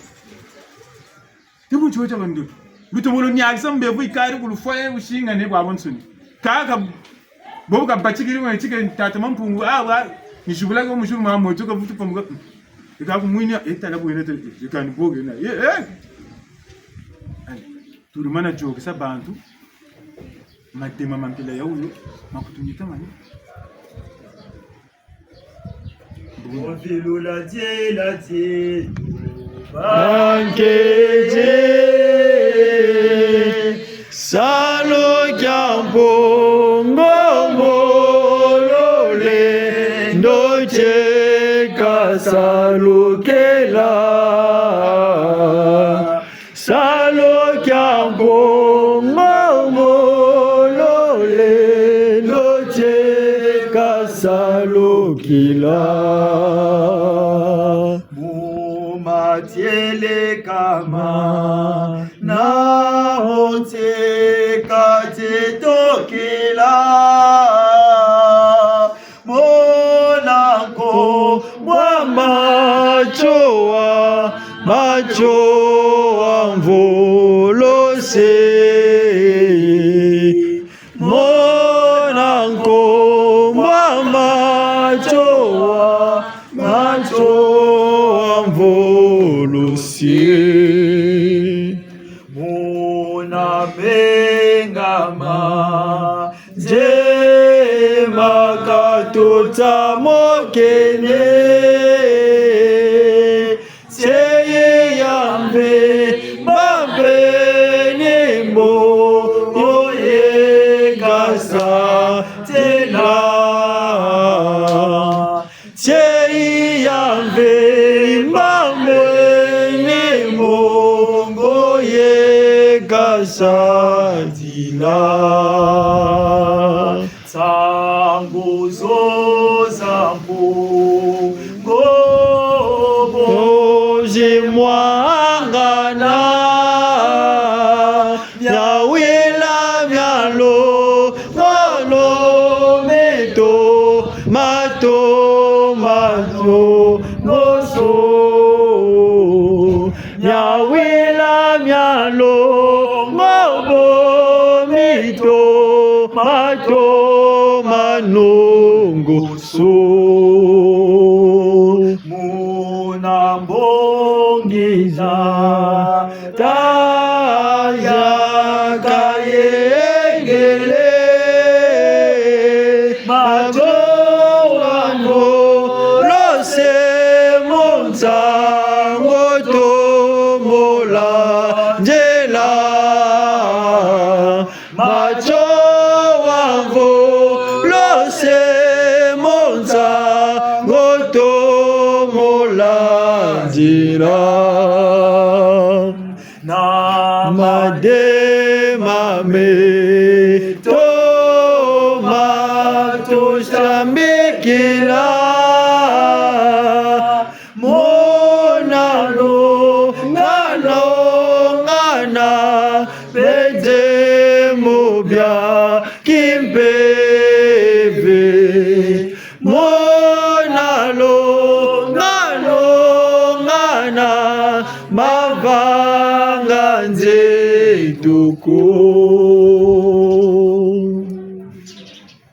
Temo tio tia bandoki. Lutomolo niakisa mbevo yikari ku lufwa ye wusingane bwabwansoni. Kaka, bobo kabatikiri mwa tike tata Mampungu, ah, wa, ni zibula ko mu zulu mwa moto ka vutu pamuka. Eka kumwini, eh, tala bwena, eh, eka ni boge na. Eh, eh. Allez, tulimana yokesa bantu, matema ma mpila ya wuyo, makutunika mani. Ovilula diela diela. Bankete, salu kia Mpungu Mbolole, ndo tieka salu kela. Salu kia Mpungu Mbolole, ndo tieka salu kela. Mu matieleka mana, o tieka tieto kela. Matsowa, matsowa mvolo se. Mona nkombo a matsowa, matsowa mvolo se. Mona menga ma nzema katota mokene. Nseyi ya mvimba mpe ni mbongo ye kasa tela. Nseyi ya mvimba mpe ni mbongo ye kasa tela. Nsangu zo za mpungu zimwangana, miawila mialongolo mito, mato, mato, moso. Miawila mialongolo mito, mato, manongoso. Muna mbongi za taya kayengele. Matsowa mvolo se mu nsangu tomola nzela. Matsowa mvolo se mu nsangu tomola nzela. Na madema meto matusambikila. Mona longa longa na bidemo bia kimpeve. Mona longa longa na mavanga nzeto ko.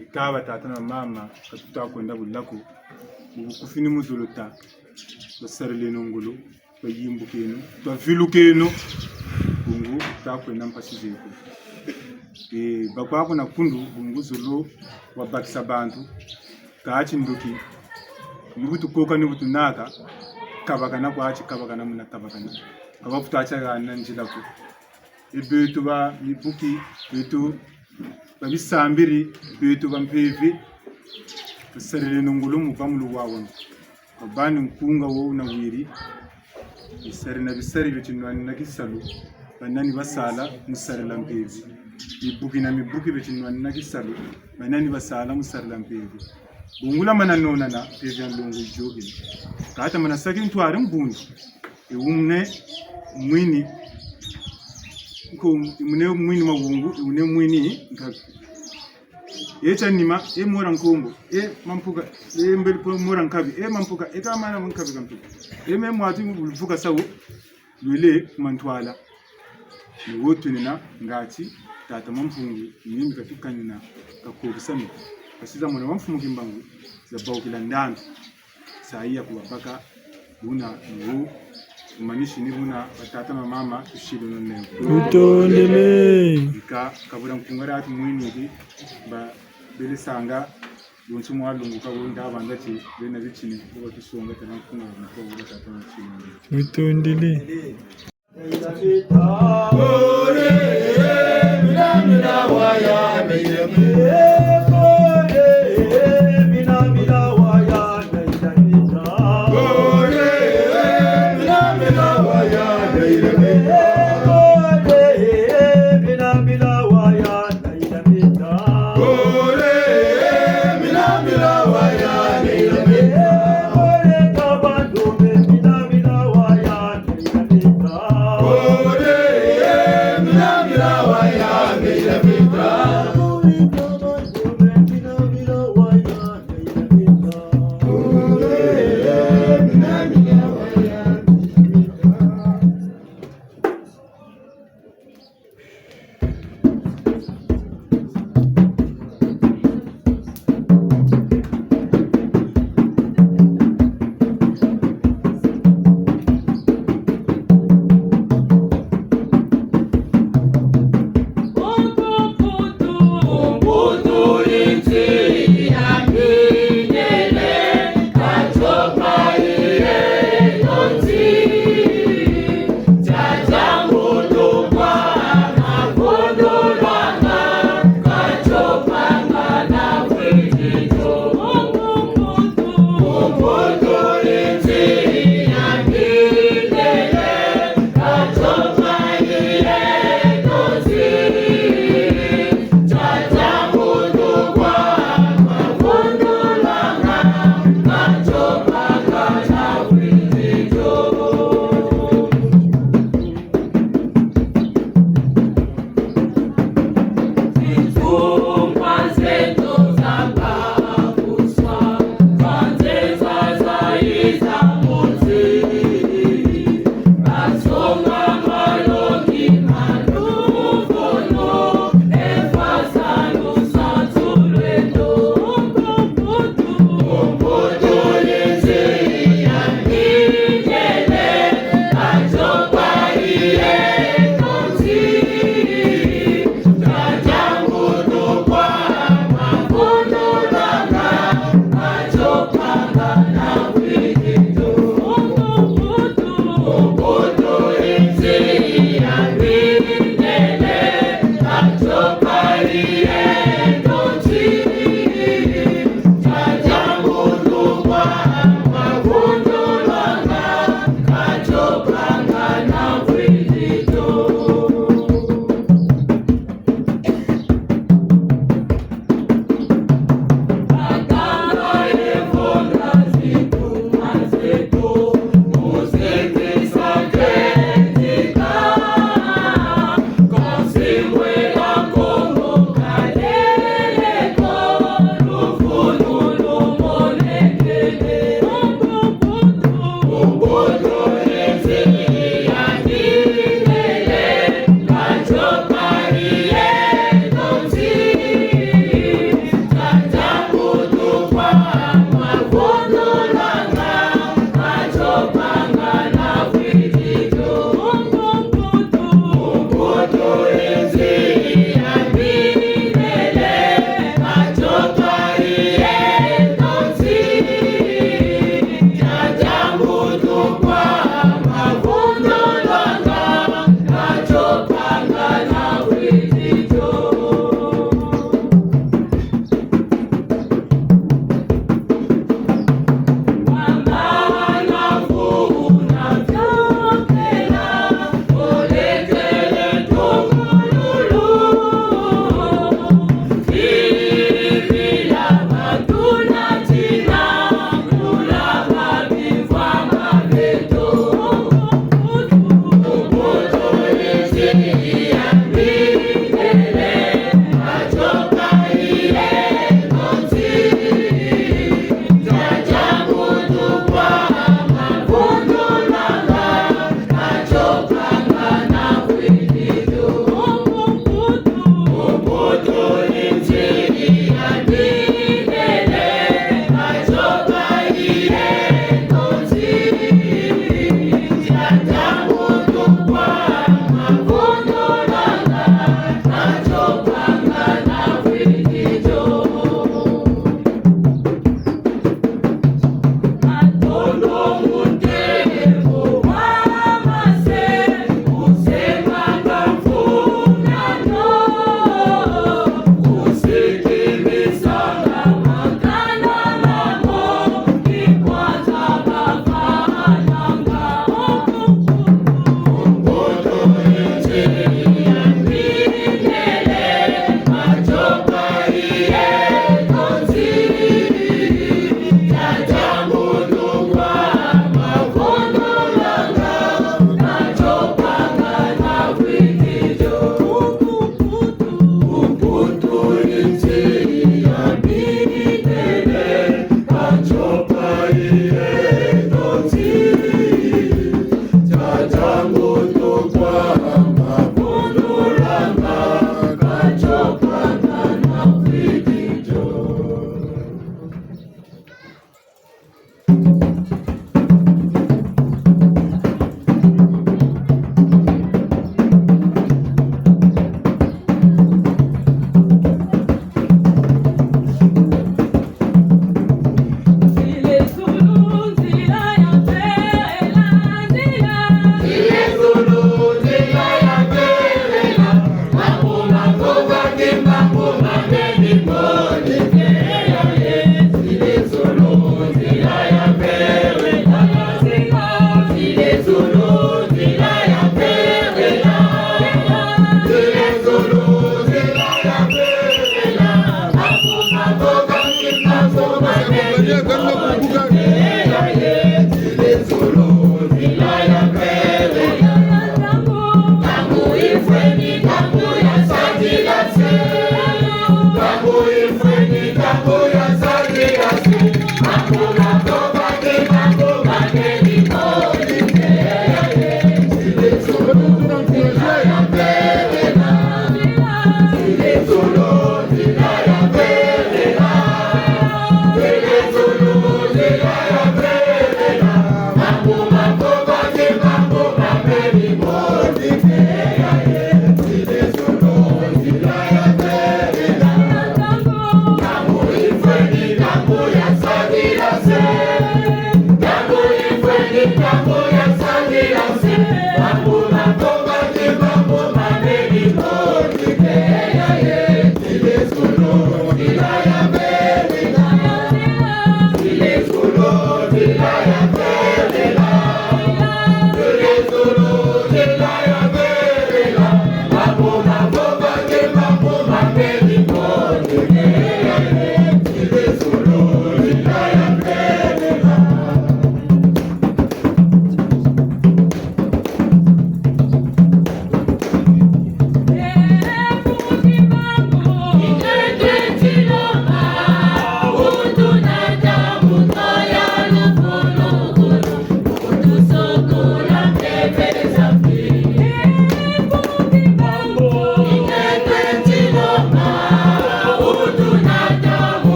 Ika batata na mama, ka tuta kwenda bulaku, mu bukufi ni mu zulu ta, basarileno ngolo, bayimbukeno, bavilukeno, bungu ta kwenda mpasi zeto. E, bakwaku na kundu, bungu zulu wabakisa bantu, kati ndoki, ni bu tukoka, ni bu tunaka, kabakana kwa ti kabakana muna kabakana. Ka bafuta tia hana nzila ko. E beto ba mibuki, beto ba bisambiri, beto ba mpeve, tusarileno ngolo mu bâ mu luwawanu. Babani nkunga wo wuna wiri, bisari na bisari beti nwanina kisalu, banani basala mu sarila mpeve. Mibuki na mibuki beti nwanina kisalu, banani basala mu sarila mpeve. Bungu la mana nonana, mpeve ya nlongo yiyôkele. Kata mana saki ntwari mbundu. E wune mwini, nko, e wune mwini mawungu, e wune mwini nkabi. E tia nima, e mora nkombo, e mampuka, e mbele po mora nkabi, e mampuka, e ka mana nkabi ka mpuka. E me mwati mu luvuka sawo, lwele ku mantwala. Ni wo twenina ngati tata Mampungu, ni mbi katukanina, kakobisami. Kasiza mwana wa mfumu Kimbangu, za bawukila ndandu. Sa iya ku babaka, buna ni wo, tumanisi ni buna, batata na mama, tusileno lemvo. Tutondele. Ika, kabula nkunga dia tumwini ki, ba, bele sanga, bonso mwa lungu ka bo nda banza ti, bena bitini, bo batusonga, tala nkunga, nkunga, batata na tusileno lemvo. Tutondele.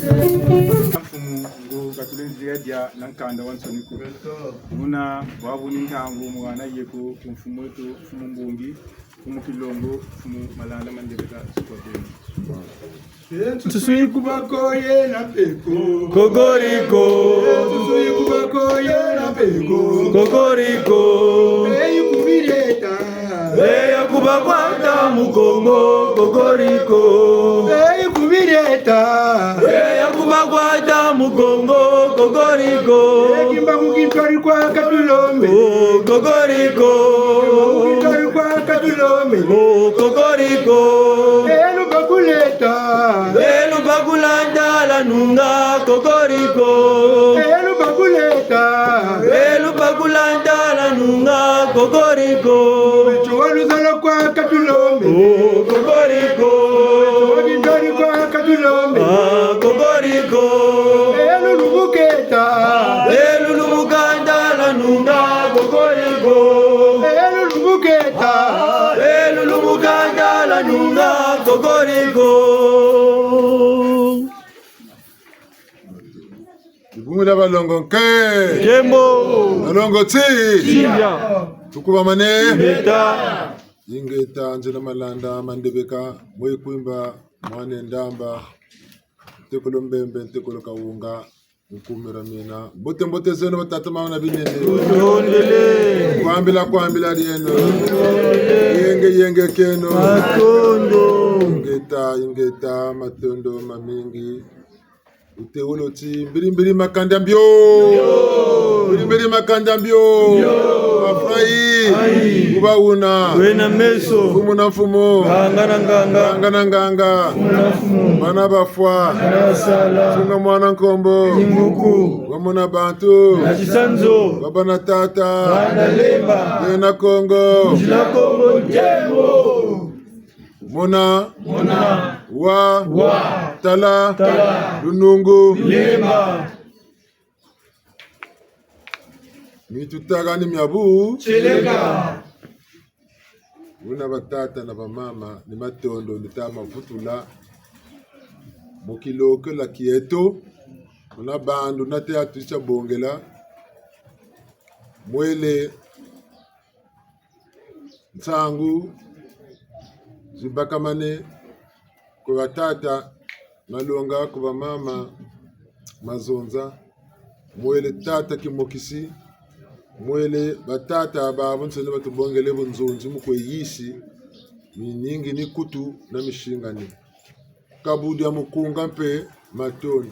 Mfumu, ngo katulendile dia na nkanda wa nsoni ko. Muna bwabu ni ntangu mwana yeko ku mfumu wetu, mfumu Mbungi, mfumu Kilongo, mfumu Malanda Mandebeka, sukwa beni. Nsusu yi kuba ko yena mpe ko. Kokoriko. Nsusu yi kuba ko yena mpe ko. Kokoriko. Eyi kubiri eta. Eya kuba kwata Mukongo, kokoriko. Eyi kubiri eta. Eya kuba kwata Mukongo, kokoriko. Eki mbaku kintwari kwa Katulombe. Oh, kokoriko. Eki mbaku kintwari kwa Katulombe. Oh, kokoriko. Elu bakuleta. Elu bakulanda la nunga, kokoriko. Elu bakuleta. Elu bakulanda la nunga, kokoriko. Beto wa luzolo kwa Katulombe. Oh, kokoriko. Beto wa kintwari kwa Katulombe. Ah, kokoriko. Elu lubuketa. Elu lubukanda la nunga, kokoriko. Elu lubuketa. Elu lubukanda la nunga, kokoriko. Dibungu dia balongo nke. Nkembo. Balongo ti. Tindia. Tukubamane. Ingeta. Ingeta, nzena Malanda Mandebeka, mwe Kwimba, mwana Ndamba, ntekolo Mbembe, ntekolo Kawunga, nkumira mina. Mbote, mbote zeno, batata, mama na binene. Tutondele. Kwambila, kwambila dieno. Tutondele. Yenge, yenge kieno. Matondo. Ingeta, ingeta, matondo mamingi. Wutewulo ti mbiri mbiri makanda mbio. Mbiri mbiri makanda mbio. Bafrayi. Ba wuna. Wena meso. Mfumu na mfumu. Nganga na nganga. Nganga na nganga. Mfumu na mfumu. Bana bafwa. Bana basala. Tunga mwana nkombo. Kinguku. Bamona bantu. Na tisanzo. Baba na tata. Bana lemba. Bena Kongo. Nzila Kongo nkembo. Mona. Mona. Wa. Wa. Tala. Tala. Lunungu. Lemba. Ni tutâka ni miabu. Tieleka. Buna batata na bamama, ni matondo, ni ta ma vutula mu kilokela kieto, muna bandu nate atu tia bongela, mwele nsangu zibakamane ku batata Malonga, ku bamama Mazonza, mwele tata Kimokisi, mwele batata babansoni batubongele bunzonzi mu kwe yisi, miningi ni kutu na misingani. Kabu dia mukunga mpe matondo.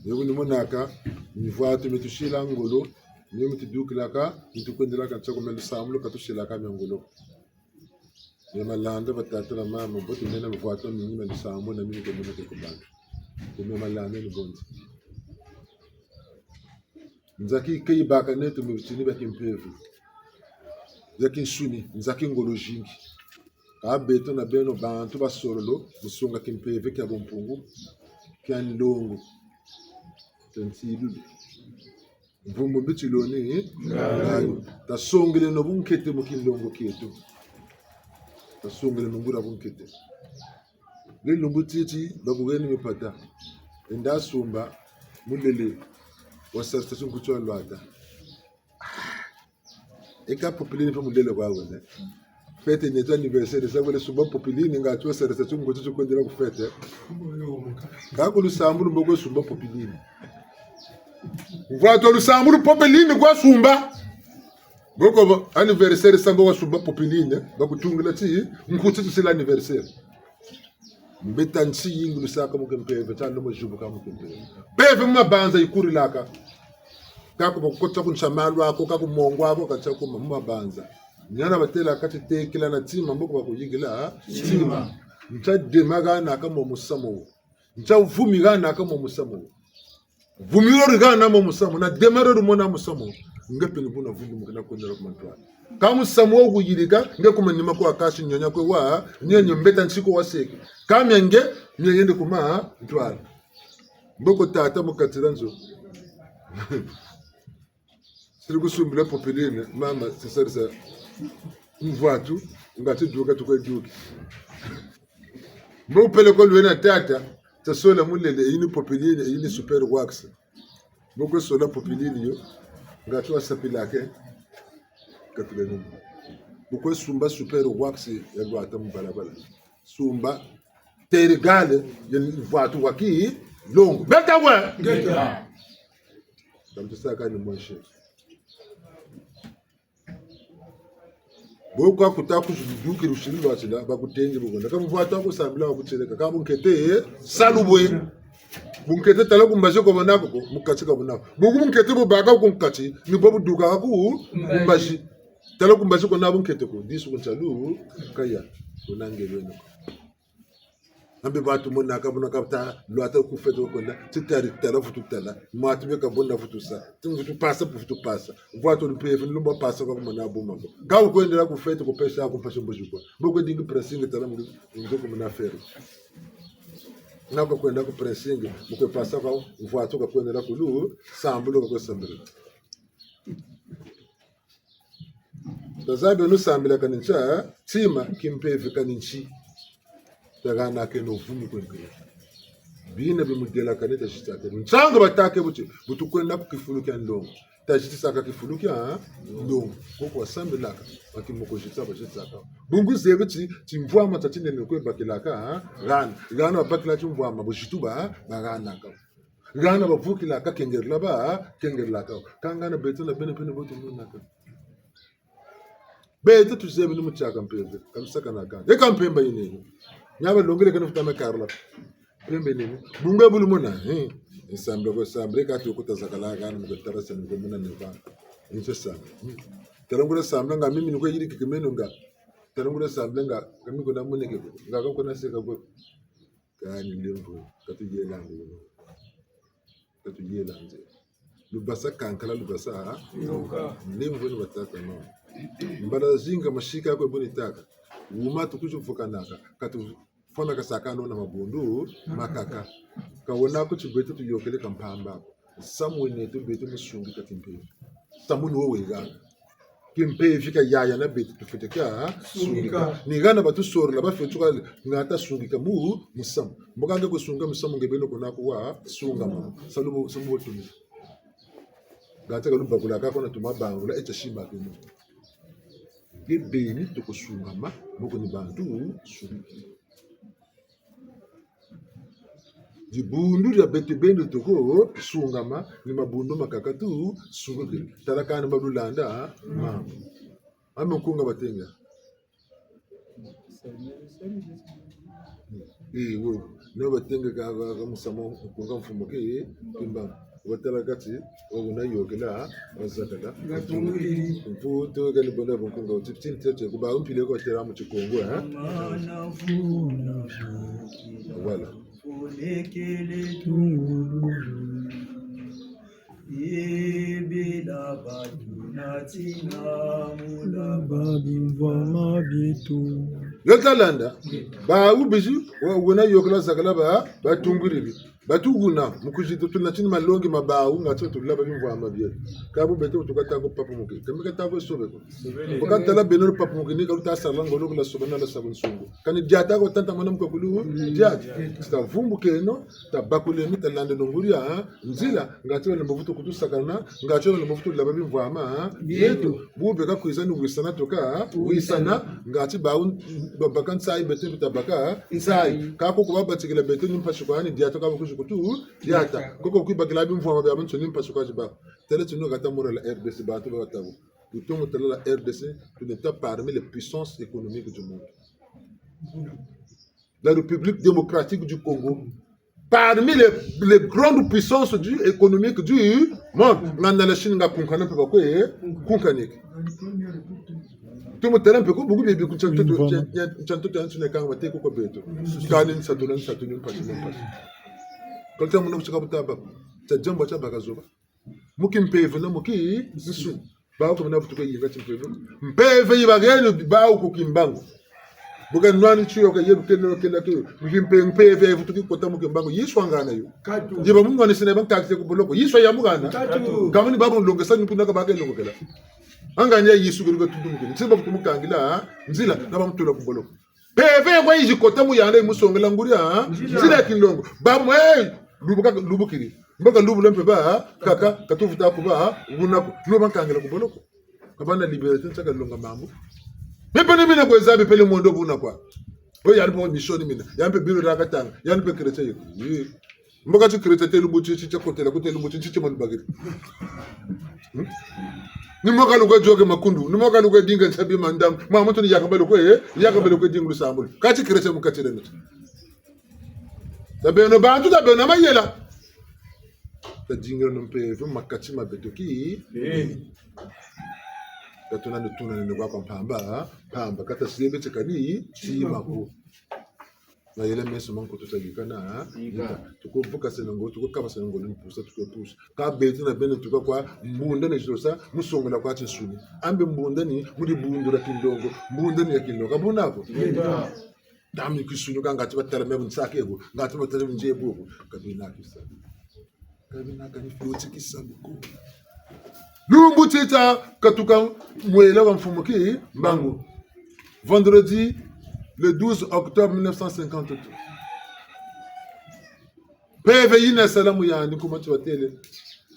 Ni bu ni monaka, mivwatu mi tusila ngolo, ni mi tudukilaka, mi tukwendelaka ntsoko, mia lusambulu ka tusilaka mia ngolo. Mia malanda batata na mama, mbo tumena mivwatu mingi mia lusambulu na mingi tumena te ku bantu. Ku mia malanda ni bonzi. Nzaki ke yibaka neto mu bitini bia kimpeve, bia kinsuni, nzaki ngolo zingi. Kâ beto na beno bantu basololo, mu songa kimpeve kia bumpungu, kia nlongo, kia nsilulu. Mvumbu mbi tiloni, ngayo. Tasongeleno bunkete mu kinlongo kieto. Tasongeleno nguria bunkete. Ni lumbu titi, bakuheni mipata. Enda sumba, mulele, wasarisa tsunkutu wa lwata. Eka popeline mpe mulele kwa wene. Fête neto anniversaire, sa wele sumba popeline, nga tu wasarisa tsunkutu tsukwendela ku fête. Ka ku lusambulu mbo kwe sumba popeline. Mvwatu wa lusambulu popeline kwa sumba. Boko ba, anniversaire sa mbo kwa sumba popeline, bakutungila ti, nkuti tusila anniversaire. Mbeta nsi yingulusaka mu kimpeve, tia lomo zibuka mu kimpeve. Mpeve mu mabanza yikurilaka. Ka ku bakukota ku nsa malu aku, ka ku mongo aku, ka tia kuma mu mabanza. Niana batêla ka ti tekila na tima, mbo ko bakuyikila tima. Ntia dema hanaka mo musamu wo. Ntia vumi hanaka mo musamu wo. Vumi wo ri hana mo musamu, na dema ro ri mona musamu. Nge mpe ni buna vumi mukina kwendela ku mantwala. Ka musamu wo kuyirika, nge ku manima kwa kasi nionia kwe wa, nionio mbeta nsi ko waseke. Ka mia nge, mia yende ku mantwala. Mboko tata mu kati dia nzo. Siri kusumbila popeline, mama, sisarisa mvwatu, nga ti duka tukwe duki. Mbo peleko lwena tata, tasola mulele, eyi ni popeline, eyi ni super wax. Mbo kwe sola popeline yo, nga ti wasapilaka, kapila numa. Mbo kwe sumba super wax ya lwata mu balabala. Sumba terigale ya mvwatu wa kinlongo. Beta we! Ngeta. Kamtusaka ni mwenshi. Bo kwa kuta kuzudukiri usiri lwatila, bakutengi bukonda. Ka mvwatu wa kusambila wa kutieleka, ka bunkete, salu bwe. Bunkete tala ku mbazi ko bwena ko, mu kati ka bwena ko. Bungu bunkete bubaka ku nkati, ni bo buduka ku mbazi. Tala ku mbazi ko na bunkete ko, disu ku nsalu, kaya, kuna ngelweno ko. Ambe batu monaka buna ka ta lwata ku fête ko kwenda, ti tari tala vutu tala, matu beka bonda vutu sa, ti vutu pasa, vutu pasa. Vwatu mpeve, ni lumba pasa kwa kumona buma ko. Ka ukwendela ku fête ko pesa ku mpasi mbuzi kwa. Mbo kwe dingi pressing tala mu nzo ko muna fere. Na ko kwenda ku pressing, mu kwe pasa kwa vwatu ka kwendela ku lusambulu ka kwe sambila. Tazabi nu sambila kani ntia, tima, kimpeve kani nti. Tahanakeno vumi kwe nkele. Bina bimudelakane tazitisaka. Nsangu batâke buti, bu tukwenda ku kifulu kia nlongo. Tazitisaka kifulu kia nlongo. Koko wasambilaka, baki moko zitisa bazitisaka. Bungu zebi ti, timvwama tia tinene kwe bakilaka, hana. Hana babakila timvwama, buzitu ba, bahanaka. Hana bavukilaka kengerela ba, kengerelaka. Kâ hana beto na beno mpe ni bo tumonaka. Beto tuzebi ni mu tiaka mpembe, ka lusakanaka. Eka mpemba yinene. Nia balongele kani futa me karula. Mpemba yinene. Bungu bu lumona, eh. Nsambila ko sambila, eka ti ukuta zakalaka, ni mu kwe tarasa, ni mu kwe mona neva. Nse sambila. Hmm. Tala nguria sambila nga mimi ni kwe yirikiki meno nga. Tala nguria sambila nga, nga mi kuna moneke ko. Nga ka kuna seka ko. Kani lemvo, ka tuyela nge. Ka tuyela nge. Lubasa kankala, lubasa, ha? Ndoka. Lemvo ni batata, no. Mbala zinga masika kwe buni tata. Wuma tukwizi vukanaka. Ka tu fwana kasaka no na mabundu makaka. Ka wena ko ti beto tuyôkele ka mpamba ko. Nsamu weneto beto mu sungika kimpeve. Nsamu ni wo wegana. Kimpeve ka yaya na beto tufweti kia sungika. Sungika. Ni hana batusorola bafweti tuka ngatu sungika mu, musamu. Mbo ka nge kwe sungika musamu nge beno kuna kuwa sungama. Salu bo, salu bo tumi. Ngatu ka lubakula ka kuna tuma bangula, e tia simba kimo. Nge beni tukusungama, moko ni bantu sungiki. Dibundu dia beto beni tukusungama, ni mabundu makaka tusungiki. Tala kani balulanda, mama. Ame nkunga batenga. Eh, wo. Ni wo batenga ka, ka, ka musamu nkunga mfumu ke, kimba. Watala kati, wo wuna yôkela, wazakala. Ngatungiri. Mputu, kani bonda bo nkunga, wuti piti ntete, kuba mpile ko tela mu Kikongo, eh? Voilà. Yebela bantu na tina mulamba bimvwama bieto. Yo talanda, bawu bizi, wa-, wuna yôkela zakala ba, batungwiriri. Batu wuna, mu kwizi tu tuna tini malongi ma bawu, ngatu tulaba bimvwama bieto. Ka bu beto tukata ko papumuki. Ka mi kata ko sobe ko. Mbo ka tala beno lupapumuki ni ka luta sala ngolo kula soba na la sabu nsungu. Kani diata ko tanta mana mukakulu, diata. Tita vumbukeno, tabakuleno, talandeno nguria nzila, ngatu lenda mbo vutu kutusakana, ngatu lenda mbo vutu laba bimvwama bieto. Bubeka kwiza ni wisana tuka wisana, ngatu bawu babaka nsayi, beto mpe tabaka nsayi. Ka ko kubabatikila beto ni mpasi kwani, diata ka bakwizi kutu diata. Koko kwibakila bimvwama biabiansoni mpasi kwa ziba. Tala tino kata mura la R D C, bantu ba tabo. Tutomo tala la R D C, tu n'es pas parmi les puissances économiques du monde. La République démocratique du Congo, parmi les, les grandes puissances du, économiques du monde. Nga na la Chine nga kunkana mpe bakwe, kunkaneke. Tumu tala mpe ko buku bibi ku tia ntoto, tia, tia, tia ntoto ya nsuni kanga bateko kwa beto. Kani nsatu na nsatu ni mpasi na mpasi. Kalta muna kutika butaba. Tia diambu tia baka zoba. Mu kimpeve na mu kinsuni. Bawu ka bena vutuka yinga timpeve. Mpeve yibakeno bawu ku Kimbangu. Bu kanwani tiyoka ye bu keno kena ke. Mu kimpe-, mpeve yavutuki kota mu Kimbangu. Yisu angana yo. Katu. Yiba munwani sina ba nkakite ku boloko. Yisu ya mugana. Katu. Kamuni baku nlongesa ni kuna ka bake longokela. Angani ya Yisu keri ka tutumukini. Nsi bavutu mukangila, ha? Nzila, na bamutula ku boloko. Mpeve kwa yizi kota mu yandi, yimusongela nguria, ha? Nzila. Nzila ya kinlongo. Bamu, eh, lubuka, lubukiri. Mbo ka lubula mpe ba, ha? Kaka, ka tuvuta kuba, ha? Wuna ko. Luba nkangila ku boloko. Ka bana liberté, nsaka longa mambu. Mpe ni mina kwe zabi pele mondo buna kwa. Oyo yandi mpe mission mina. Yandi mpe bureau dia katanga. Yandi mpe chrétien yeko. Ye. Mbo ka ti chrétien te lumbu ti, ti, tia kotela, kotela lumbu ti, ti, ti manu bakiri. Hmm? Ni mwa ka lukwe yoke makundu, ni mwa ka lukwe dinga nsabi mandamu, mwa muntu ni yaka ba lukwe, eh, yaka ba lukwe dinga lusambulu. Ka ti chrétien mu kati dieno. Tabeno bantu, tabeno mayela. Tadingila no mpeve, makati ma beto ki. Eh. Ka tuna ni tuna ni kwa mpamba, mpamba. Ka tasiebe ti kani, tima ko. Mayela meso ma nkutu tabika na, ha? Yika. Yika. Tuko vuka sena ngolo, tuko kaba sena ngolo, ni pusa, tuko pusa. Ka beto na beno tuka kwa mbunda ni zosa, mu songela kwa tinsuni. Ambe mbunda ni, mu dibundu dia kinlongo, mbunda ni ya kinlongo. Ka buna ko? Yika. Tami kinsuni ka ngatu batala me bu nsake ko, ngatu batala me nzebi ko. Ka bina kisa. Ka bina kani fioti kisa buku. Lumbu tita katuka mwela wa mfumu Kimbangu. Vendredi, le douze octobre mille neuf cent cinquante-trois. Mpeve yina sala mu yandi kuma ti batêle.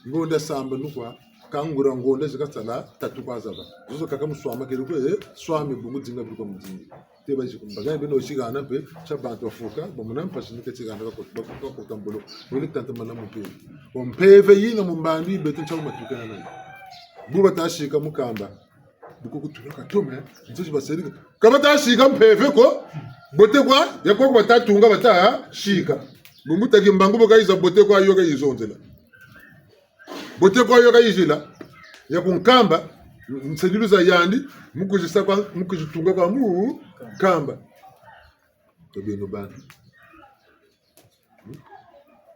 Ngonda sambanu kwa, ka nguria ngonda zi kasala, tatu kwa zaba. Zozo kaka mu swama keri kwe, eh, swami bungu dinga biri kwa mu dinga. Te ba zi kumba. Gani beno zi hana mpe, tia bantu bafuka, bamona mpasi ni ka ti hana ka kota, ba, ba kota mbolo. Boni tanta mana mu mpe. Bon, mpeve yina mu mbandu yi beto ntia matukana nayo. Bu bata sika mu kamba. Bu ko kutula ka tome, nzo zi baserika. Ka bata sika mpeve ko, bote kwa, ya kwa bata tunga bata sika. Bungu ta Kimbangu bu kayiza bote kwa yo kayizonzela. Bote kwa yo kayizila, ya ku nkamba, Nsadilu za yandi, mu kwizi sa kwa, mu kwizi tunga kwa mu kamba. Ka beno bantu. Hmm?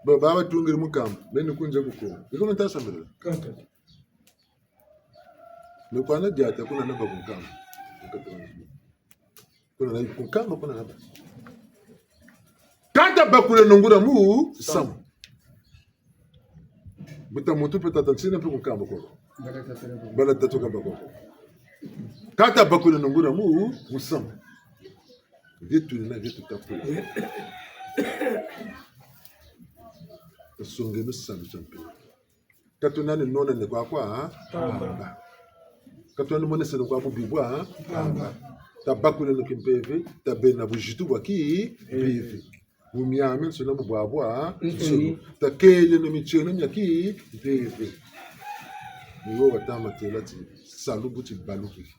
Ba, ba batungiri mu kamba, beno kunze ku Kongo. Iko nta sambila. Kaka. Me kwa na diata kuna na ba ku nkamba. Kuna na ku nkamba, kuna na ba. Kata bakuleno nguria musamu. Mbuta muntu mpe tata ntsina mpe ku nkamba koko. Bala tatu kamba koko. Kata bakuleno nguria mu, musamu. Bieto ni na bieto takula. Tasongeno salu tia mpeve. Ka tunani nonane kwa kwa, ha? Pamba. Ka tunani monesene kwa bubi bwa, ha? Pamba. Tabakuleno kimpeve, tabeno buzitu bwa kimpeve. Mu miamiansoni na mu bwabwansoni. Takeleno mitieno mia kimpeve. Ni wo wata matela ti, salu bu tibalukiri.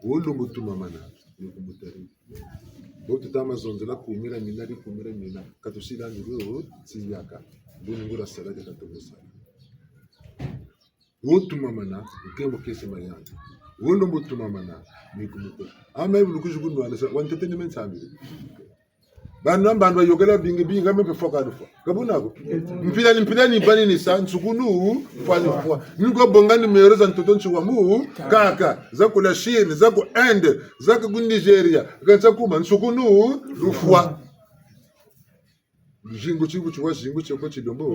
Wo lembo tumamana, ni ku mutari. Bo tuta ma zonzela kumira mina, di kumira mina, ka tusila ndilo tiyaka. Bo ni nguria sala, di ka tumo sala. Wo tumamana, nkembo kese mayandi. Wo lembo tumamana, ni ku mutari. Ama ibu lukuzi ku nwanisa, wa ntete ni me nsambile. Bantu, bantu bayôkele bingi bingi, ame mpe fwa ka lufwa. Ka buna ko? Mpila ni mpila ni bani ni sa, nsukunu, fwa ni fwa. Ni ko bonga numéro za ntoto nsi wa mu, kaka, za ku la Chine, za ku Inde, za ku Nigeria, ka nsa kuma, nsukunu, lufwa. Zingu ti bu ti wa zingu ti ko ti lembo.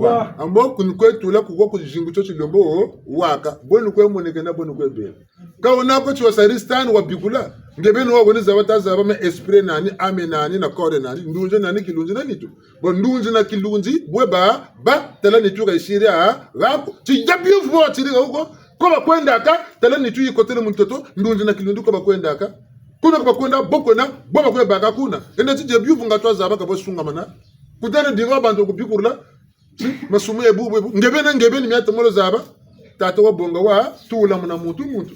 Wa. Ambo kuni kwe tula kuko ku zingu tio ti lembo waka. Bo ni kwe monekena, bo ni kwe bela. Ka wuna ko ti wa saristan wa bikula. Nge beni wa wuni zaba ta zaba me esprit nani, âme nani, na corps nani, ndunzi nani, kilunzi na nitu. Bo ndunzi na kilunzi, bwe ba, ba, tala nitu ka yisiri ha ko. Ti ya biyuvu bo tiri ha ko. Ko bakwendaka, tala nitu yikotele mu ntoto, ndunzi na kilunzi ko bakwendaka. Kuna ko bakwenda, bo kwena, bo bakwe baka kuna. Enda ti dia biyuvu nga twa zaba ka bo sungamana. Kutana dinga wa bantu ku bikurula. Ti, masumu ye bubu, ye bubu. Nge beni, nge beni mia tomolo zaba. Tata wa bonga wa, tula muna muntu, muntu.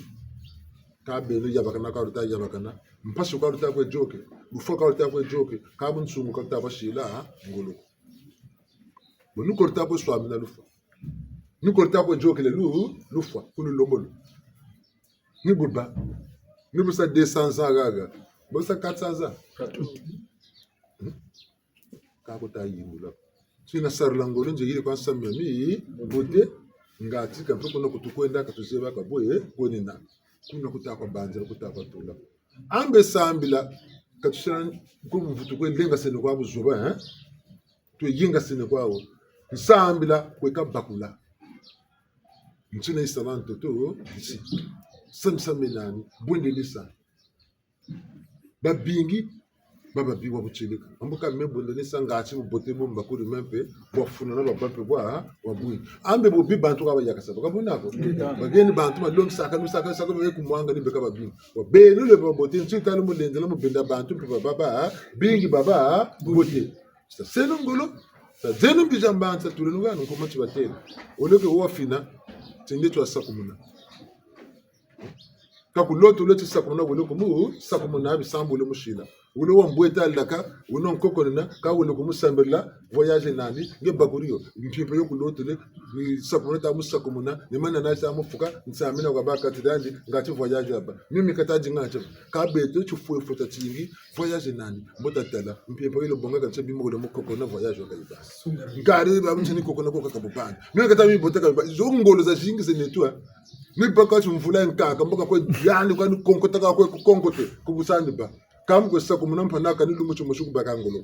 Ka beno yabakana, ka luta yabakana. Mpasi ka luta kwe yôke. Lufwa ka luta kwe yôke. Ka bunsungu ka luta basila, ha? Ngolo. Bo ni ko luta kwe swamina lufwa. Ni ko luta kwe yôkele lu, lufwa, ku lulombolo. Ni bu ba. Ni bu sa deux cents ans haha. Bu sa quatre cents ans. Ka ku ta yimbula. Tina sarila ngolo nze yiri kwa nsamu miamibote. Ngati ka mpe kuna ku tukwenda ka tuzeba ka bwe, kwenina. Kuna ku ta kwa banzila, ku ta kwa tula. Ambe sambila, ka tusila ku mvutu kwe lenga sene kwa buzoba, eh? Twe yinga sene kwa wo. Nsambila kwe ka bakula. Ntina yisala ntoto, nsi. Sami sami nani, bwendele sa. Babingi, ba babi wa butieleka. Ambu ka me bwendele sa ngati bubote bo mbakuri me mpe, bwa funa na baba mpe bwa, wa bwingi. Ambe bubi bantu ka bayaka sa ba. Ka buna ko? Ngeta. Baheni bantu malongi saka, lu saka, saka, be ku mwanga ni beka babingi. Wa beno le babote, nti tala mu lendela mu benda bantu mpe baba, bingi baba, bote. Sa seno ngolo, sa zeno mbiza mbanza, tuleno hana nkoma ti batêle. Oleke wo wafina, ti nde twa sakumuna. Ka ku lotolo ti sakumuna, wele ku mu sakumuna, bisambu wele mu sila. Wele wa mbweta laka, wele nkokonena, ka wele ku mu sambila, voyage nani, nge bakuri yo, mpimpa yo ku lotolo, ni sakumuna ta mu sakumuna, ni mana na sa mu fuka, nsamina kwa ba kati dandi, ngati voyage aba. Mimi kata dinga nti, ka beto ti fwe fwe ta tingi, voyage nani, mbo ta tala, mpimpa yilo bonga ka ntia bimokolo mu kokona voyage wa ka yibasi. Nkari ba mutini kokona koka ka bubani. Mimi kata mi bota ka bubani. Zo ngolo zazingi ze neto, eh. Ni baka ti mvula nkaka, mbo ka kwe diani, kwa ni konkota ka kwe kukonkote, ku busandi ba. Ka mu kwe sakumuna mpanaka ni lumbu timosi ku baka ngolo.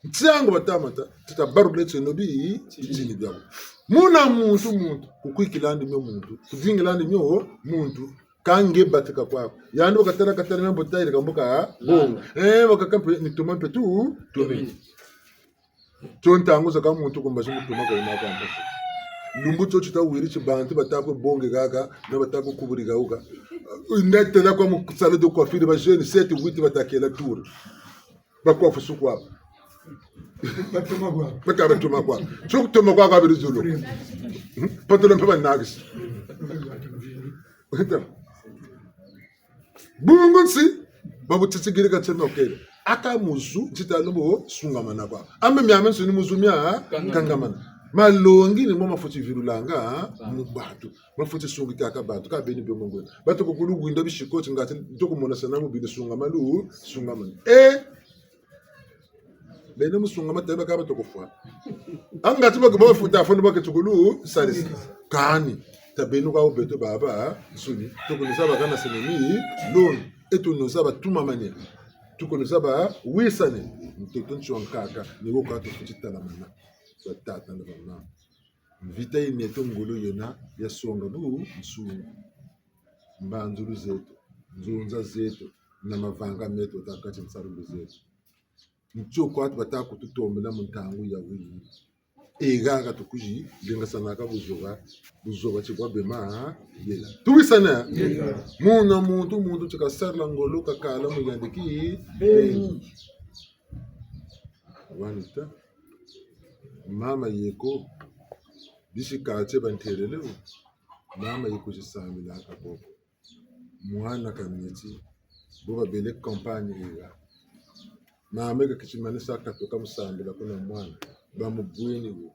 Ntiangu bata mata, tita barule tieno bi, bitini biaku. Muna muntu, muntu, ku kwikilandi mio muntu, ku dingilandi mio muntu, ka nge batika kwaku. Yandi wa katala, katala, mbo tayiri ka mbo ka bonga. Eh, wa kaka mpe, ni toma mpe tu, tomeni. Tio ntangu zakaka muntu ku mbazi mu toma ka yina kwa mpasi. Lumbu tio tita wiri ti bantu bata kwe bonge haha, na bata kwe kuburi haha. Nda tala kwa mu salon de coiffure, ba jeunes, sept, huit bata kela tour. Ba coiffe suku apa. Batoma kwa. Bata batoma kwa. Tio kutoma kwa ka beri zulu. Hmm? Pantalon mpe banakisi. Bungu nsi, ba butitsigiri ka ntieno kele. Aka muzu, nti ta lumbu sungamana kwa. Ambe miamiansoni muzu mia, kangamana. Malongi ni mo mafweti vilulanga mu bantu. Mafweti sungikaka bantu, ka beni bio ngongwe. Batoko kulu winda bisikoti ngati, toko mona sana mu bini sunga malu, sunga mani. Eh! Beno mu sunga matema ka batoko fwa. Ngati bake bafuta fwa ni bake tukulu salisa. Kani, tabeno kwa beto babansoni. Toko nuzaba kana senemi, loni. E toko nuzaba tumamane. Toko nuzaba wisane. Ntoto nti wa nkaka, ni wo ka tufweti talamana. Batata na bamama. Mvita yi neto ngolo yena ya songa bunsungu. Mbanzulu zeto, nzonza zeto, na mavanga meto ta kati nsalulu zeto. Ntio kwa tu bata kututombela mu ntangu ya wiri. E haha tukwizi lengasanaka buzoba, buzoba ti bwa bema yela. Tuwisane? Muna muntu, muntu ti kasarila ngolo kakala mu yandi kibeni. Wani ta. Mama yeko, bisi kati bantelele wo. Mama yeko ti sambilaka bo ko. Mwana kameti, bo babele campagne ega. Mama eka kiti manisa katuka mu sambila kuna mwana. Bamubweni wo.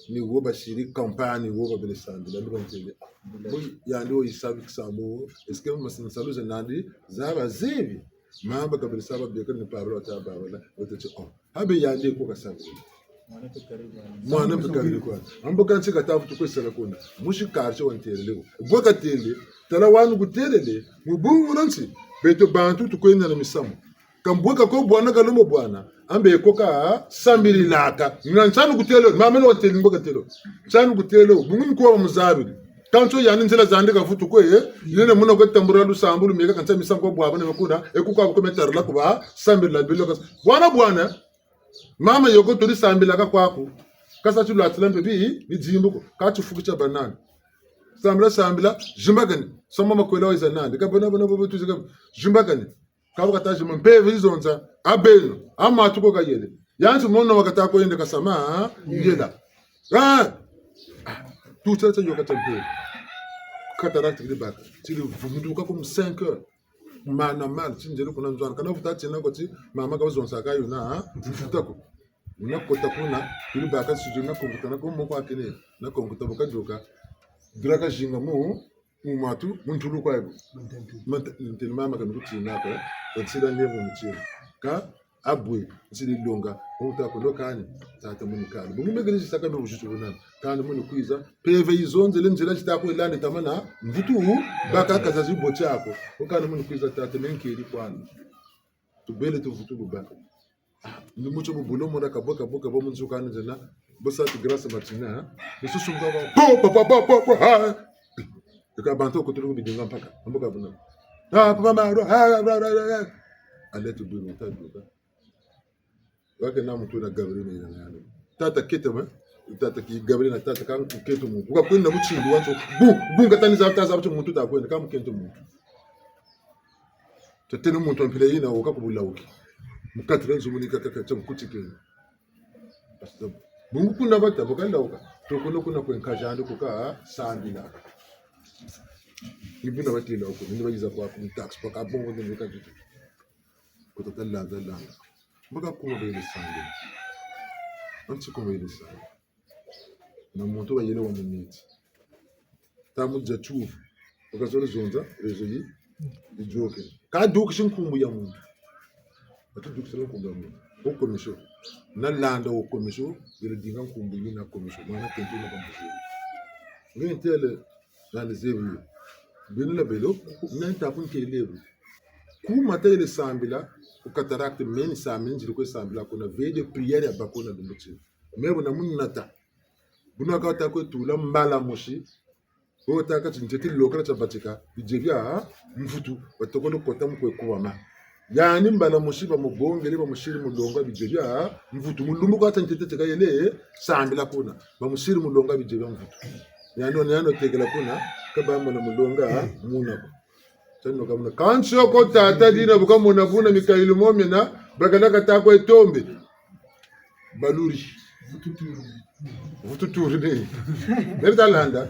Ni wo basiri campagne wo babele sambila, ni bantele. Bo yandi wo yisabi kisambu wo. Est-ce que masinsalu ze nandi zaba zebi? Mamba kabiri saba bieka ni Pablo wata babala, wata ti, oh. Habe yandi ko kasabiri. Mwana mpe kabiri kwa. Ambo kansi katabu tukwe sala kuna. Musi karche wantelele wo. Bwe katele, tala wanu kutelele, mu bungu na nsi, beto bantu tukwenda na misamu. Kambwe ka ko bwana kalombo bwana, ambe ko kasambililaka. Nga nsanu kutelo, mama no wateli mbo katelo. Nsanu kutelo, bungu ni kwa muzabiri. Kansi yandi nzila zandi kavutu kwe, eh? Yene muna kwe tambula lusambulu, mieka kansi misamu kwa bwabana mekuna, e ku kwa ko metarila kuba, sambila bilo kasa. Bwana bwana, mama yoko tuli sambilaka kwaku. Kasa ti lwatila mpe bi, ni zimbuko, ka ti fuki tia banani. Sambila, sambila, zimbakani, sama makwela wa yiza nandi. Ka bona, bona, bona, tuzika, zimbakani. Kabo kata zimba mpeve yizonza, a beno, a matu ko kayele. Yansi mono wakata ko yende kasama, ha? Yela. Ah! Tutsa tsa yoka tsa mpeve. Cataracte kiri baka. Tiri vunduka comme cinq heures. Mana mal, ti nzele kuna nzwana. Kana vuta tina ko ti, mama ka zonza ka yuna, ha? Vuta ko. Wuna kota kuna, kiri baka sujo na konguta na ko moko akene. Na konguta boka doka. Draka zinga mu, mu matu, mu ntulu kwa ebo. Mante-, ntele mama ka nukutina ko, eh. Watsila nge mu mutini. Ka, abwe, nsili longa, omuta ko ndo kani, tata muni kani. Bungu mekele sisaka me wuzitu bunani. Kani muni kwiza, mpeve yizonzele nzila zita ko yilande tamana, mvutu, baka kaza zibo tiako. Okani muni kwiza tata me nkeli kwani. Tubele tuvutulu baka. Ni mutio bu bulo mona kabo, kabo, kabo mu nzo kani zena. Bo sa ti grâce matina, ha? Ni susu mga ba, po, po, po, ha? Eka bantu kutulu bidinga mpaka. Mbo ka buna. Ah, papa maro, ah, ah, ah, ah, ah. Allez, tu bwiri, ta duka. Wake na muntu na Gabriel na yina na yandi. Tata kete ma, tata ki Gabriel na tata ka nkento muntu. Wuka kwenda mu tsindu wanso, bu, bu nga tani za, ta za, muntu ta kwenda, ka nkento muntu. Tatene muntu wa mpila yina, wuka ku bulawuki. Mu katira nzo muni kaka, kaka, tia mukutike. Parce que bungu kuna bata, bu kalawuka. Toko no kuna kwe nkaz'andi kuka sambila. Ni buna batila wuku, ni bayiza kwa ku taxi, kwa ka bongo ni ka tutu. Kuta talanda, landa. Mbo ka kuma bele sambila. Anti kuma bele sambila. Na muntu wayele wa muniti. Ta mu dia tiyuvu. Wakazolo zonza, réseau yi, yi yôkele. Ka dukisi nkumbu ya muntu. Ati dukisi nkumbu ya muntu. Wo commission. Na landa wo commission, yele dinga nkumbu yi na commission. Mwana kento na kambuzi. Nge ntele, nani zebi yo. Beno na belo, na nta ku ntele bu. Kuma tayele sambila, ku cataracte, meni sambila, nziri kwe sambila, kuna veillée de prière ya bako na lumbu ti. Me buna munata. Buna kata kwe tula mbala mosi. Bo taka ti ntete lokala tia batika, bidie bia mvutu, batokolo kota mu kwe kubama. Yandi mbala mosi bamubongele, bamusiri mulonga bidie bia mvutu. Mu lumbu kata ntete tika yele, sambila kuna. Bamusiri mulonga bidie bia mvutu. Yandi wana yandi tekela kuna, ka bamona mulonga, muna ko. Tano kamona. Kansi yo ko tata dina bu kamona buna Mikaeli mo mena, bakala kata kwe tombe. Baluri. Vutu tourner. Neri talanda.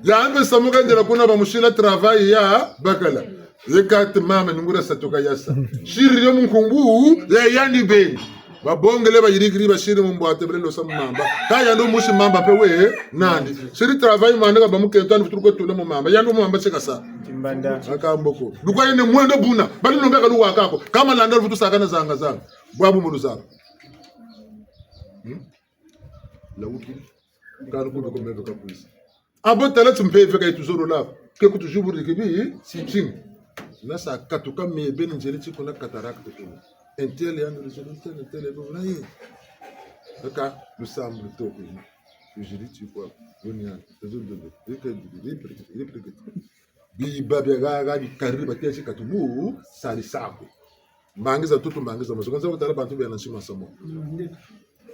Yandi samuka nzila kuna bamusila travail ya bakala. Ye kati mama nungula satuka yasa. Siri yo mu nkumbu ya yandi beni. Babongele, bayirikiri, basiri mu mbwate, bele losa mu mamba. Ka yandi musi mamba mpe we nandi. Siri travail mwana ka ba mukento, yandi vutu kwe tula mu mamba. Yandi mu mamba tsikasa. Timbanda. Aka mboko. Lukwa yene mwendo buna. Bali nombe ka luwaka ko. Kama landa vutu sakana zanga zanga. Bwabu mu luzanga. Hmm? Lawuki. Kanu kube ko mebe ka kwisa. Abo tala ti mpeve ka yi tuzololo ko. Ke ku tuzuburi kibi, si tini. Na sa katuka mebe ni nzele ti kuna cataracte kuna. Entele yandi luzolo, entele, entele, bo na ye. Aka lusambulu toko. Tuziri ti kwa, boni yandi, tuzolo, tuzolo. Rike, rike, rike, rike. Biba bia gaga bikariri batêle ti ka tumu sarisa ko. Mbangi za ntoto, mbangi za mazoka, nza kutala bantu bena nsi ma nsamu.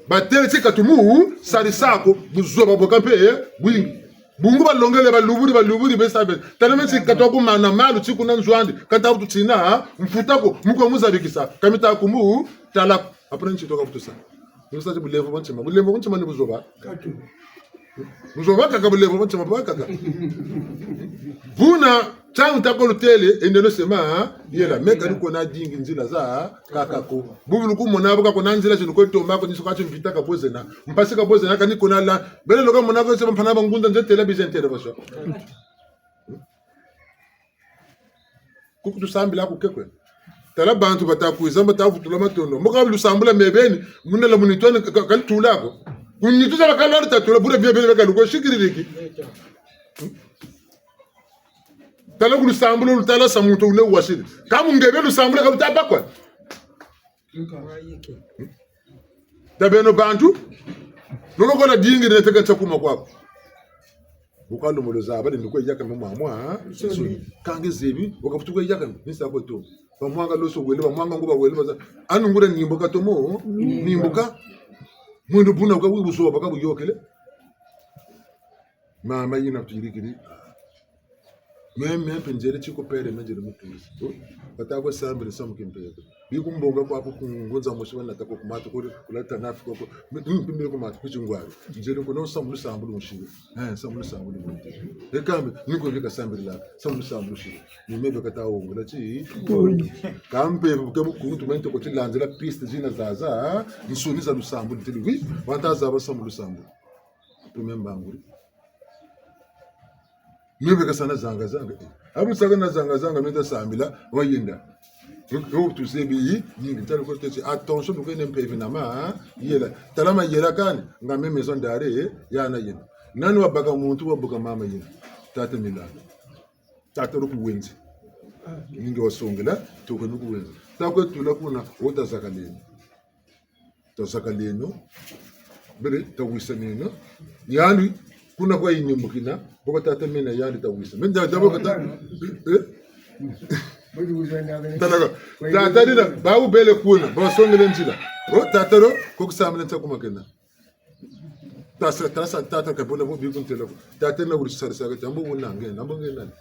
Batêle ti ka tumu sarisa ko, buzoba bwa ka mpe bwingi. Bungu balongele, baluburi, baluburi, besa be. Tala me ti ka twa kumana malu ti kuna nzo andi, ka nta kutu tina mfuta ko, mu kwa muzabikisa, ka mita kumu tala ko. Après, nti toka kutusa. Ni sa ti bulemvo bwa ntima. Bulemvo bwa ntima ni buzoba. Buzoba kaka, bulemvo bwa ntima bwa kaka. Buna, ntangu ta ko lutêle, endelo sema, yela, me ka ni ko na dingi nzila zakaka ko. Bubu lukumona, bu ka ko na nzila, ti ni kwe tomba ko, ni so ka ti mvita ka bwe zena. Mpasi ka bwe zena, ka ni ko na la. Bele lo ka mona ko, se ba mpana ba ngunza, nze têla bize ntêla baswa. Ku kutusambila ku ke kwe. Tala bantu bata kwiza, bata vutula matondo. Mbo ka lusambula me beni, muna la mu nitu ani ka, ka, ka lutula ko. Ku nitu za ba ka lwa lutatula, bure bie beni beka lukwe sikiririki. Tala ku lusambulu, lutala sa muntu wuna wasiri. Ka mu nge be lusambulu ka luta bâ kwa. Tabeno bantu, noko kola dingi ne teka ntia kuma kwaku. Bu ka lumolo zaba, ndi kwe yaka mwa mwa, ha? Nsoni. Ka nge zebi, wakavutu kwe yaka, ni sa kwe to. Bamwanga loso wele, bamwanga nguba wele, baza. Anu ngura nimboka tomo, nimboka. Mwendo buna kwa wi buzoba ka buyôkele. Mama yina tuyirikiri. Me, me mpe nzele ti ko pele, me nzele mu tulisa. Bata kwe sambila samu kimpeve. Bi ku mbonga kwaku ku ngunza mosi banata ko ku matu kuri, kulata nafi koko. Mi, mi, mi ku matu ku tingwari. Nzele ko no samu lusambulu musiri. Eh, samu lusambulu musiri. E kambe, ni ko bika sambila, samu lusambulu musiri. Ni me beka ta wongula ti. Ka mpe, ke mu kuntu, me nto ko ti lanzila piste zina zaza, nsoni za lusambulu, ntili, oui, wanta zaba samu lusambulu. Premier mbanguri. Mio beka sa na zanga-zanga. Eh. Abu saka na zanga-zanga, mio ta sambila, wayenda. Yo, yo, tuzebi yi, yingi, ntali ko tete, attention, bu kene mpeve na ma, ha? Yela. Tala mayela kani, nga me maison d'arrêt, eh, ya na yenda. Nani wabaka muntu, wabuka mama yina? Tata Milano. Tata lo ku wenze. Ninge wasongela, toko ni ku wenze. Ta kwe tula kuna, wo ta zakaleno. Ta zakaleno. Bele, ta wisaneno. Yandi, kuna kwa yini mukina, boko tata mena yandi ta wisa. Menda, da boko ta, eh? Tata ko. Tata dina, bawu bele kuna, basongele nzila. O, tata lo, ko ku sambila ntia kuma kena. Tasa, tasa, tata ka bona bo bi ku ntela ko. Tata na wuri sarisa ka ti, ambo wuna nge, ambo nge nani?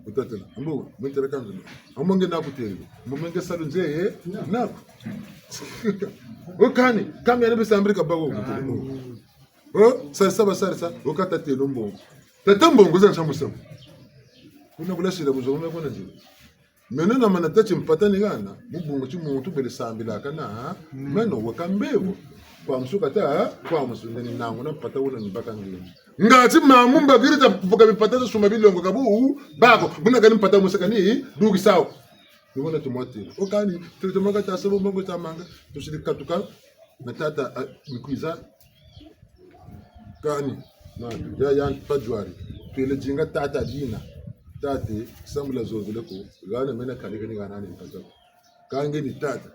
Ku tata na, ambo, me ntela ka nge. Ambo nge na ku tele. Ambo me nge salu nze, eh? Naku. O kani, kami ya na bisa Amerika ba wo. O, sarisa ba sarisa, o ka tata lo mbongo. Tata mbongo za nsamu samu. Kuna kula sila buzo, me kuna nzila. Meno na mana tâ ti mpata ni hana, mu bungu ti muntu bele sambilaka na, meno weka mbevo. Kwa musuka ta, kwa musu nde ni nangu na mpata wuna ni baka ngeni. Ngati mamu mbakiri ta vuka mpata ta suma bilongo ka bu, bako, buna kani mpata musa kani, duki sawa. Ni wuna tumwatiri. O kani, tele tumaka ta sabo mbongo ta manga, tusiri katuka, na tata, a, nkwiza, Kani, na, ya, ya, pa jwari. Twele dinga tata dina. Tata, sambula zozele ko. Hana mena kani kani hana ni tata. Ka nge ni tata.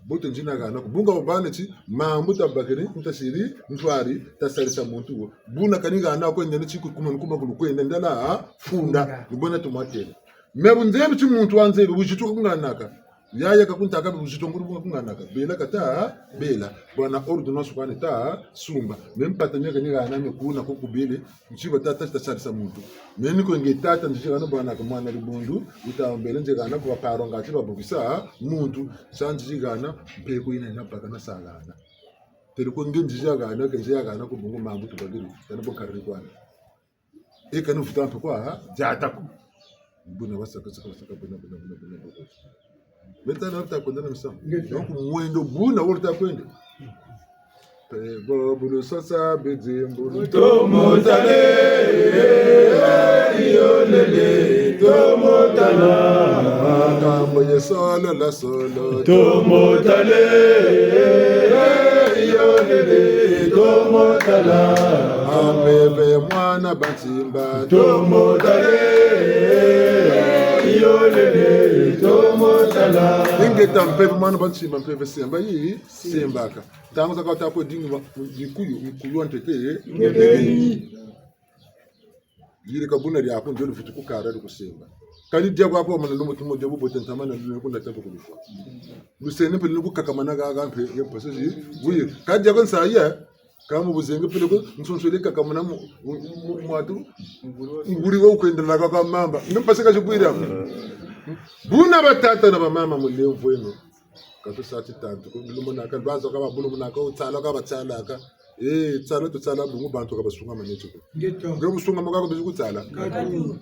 Bote ndina hana ko. Bungu wabane ti, mambu tabakene, ntasiri, ntwari, tasarisa muntu wo. Buna kani hana ko, ndene ti ku kuma, kuma kulu kwenda, ndala, ha? Funda. Ni bwena tumwatele. Me bu nzebi ti muntu wa nzebi, buzitu ka kunganaka. Yaya ka kuntaka buzitu nguru bu ka kunganaka. Bela kata, bela. Bwana ordonnance kwani ta, sumba. Me mpata mia kani hana me kuna ko kubele, ntiba tata ta sarisa muntu. Me ni ko nge tata nzizi hana bwana ka mwana dibundu, wuta mbele nze hana kwa paro ngati babukisa, muntu, sa nzizi hana, mpe ko yina yina baka na sa hana. Tele ko nge nzizi hana, ke nzizi hana ko bungu mambu tubakiri, tana bo kariri kwani. E kani vuta mpe kwa, ha? Diata ko. Buna wasaka, saka, saka, buna, buna, buna, buna, buna. Meta na wuta kwenda na misamu. Ngeta. Donc, mwendo buna wo luta kwenda. Bo bu lusasa bidimbu. Tomo tala, yolele, tomo tala. Makambo ye solo la solo. Tomo tala, yolele, tomo tala. Ambe mwana Bansimba. Tomo tala, yolele, tomo tala. Ingeta mpeve mwana Bansimba, mpeve semba yi, sembaka. Ntangu zakaka ta ko dingi wa, mikuyu, mikuyu wa ntete, eh? Ngebeni. Yirika buna diaku, ndio luvutu ku kara di kusemba. Kani dia kwaku wamana lumu tumo dia bubote ntama na lumu kuna tempo kulufwa. Lusene mpe luku kakamana gaga mpe, ye mpasi zi, wuye. Kani diaku nsayi, ka mu buzenga peleko, nsonsole kakamana mu, mu, mu, mwatu, nguri wo kwendela kwa mamba. Nge mpasi ka zibwira. Buna batata na bamama mulemvo eno. Ka tusa titantu, ko bulumunaka, lwazo ka babulumunaka, wutsala ka batsalaka. Eh, tsala tutsala bungu bantu ka basungamane tio ko. Ngeto. Nge busungamaka ko bizi kutsala. Kadi.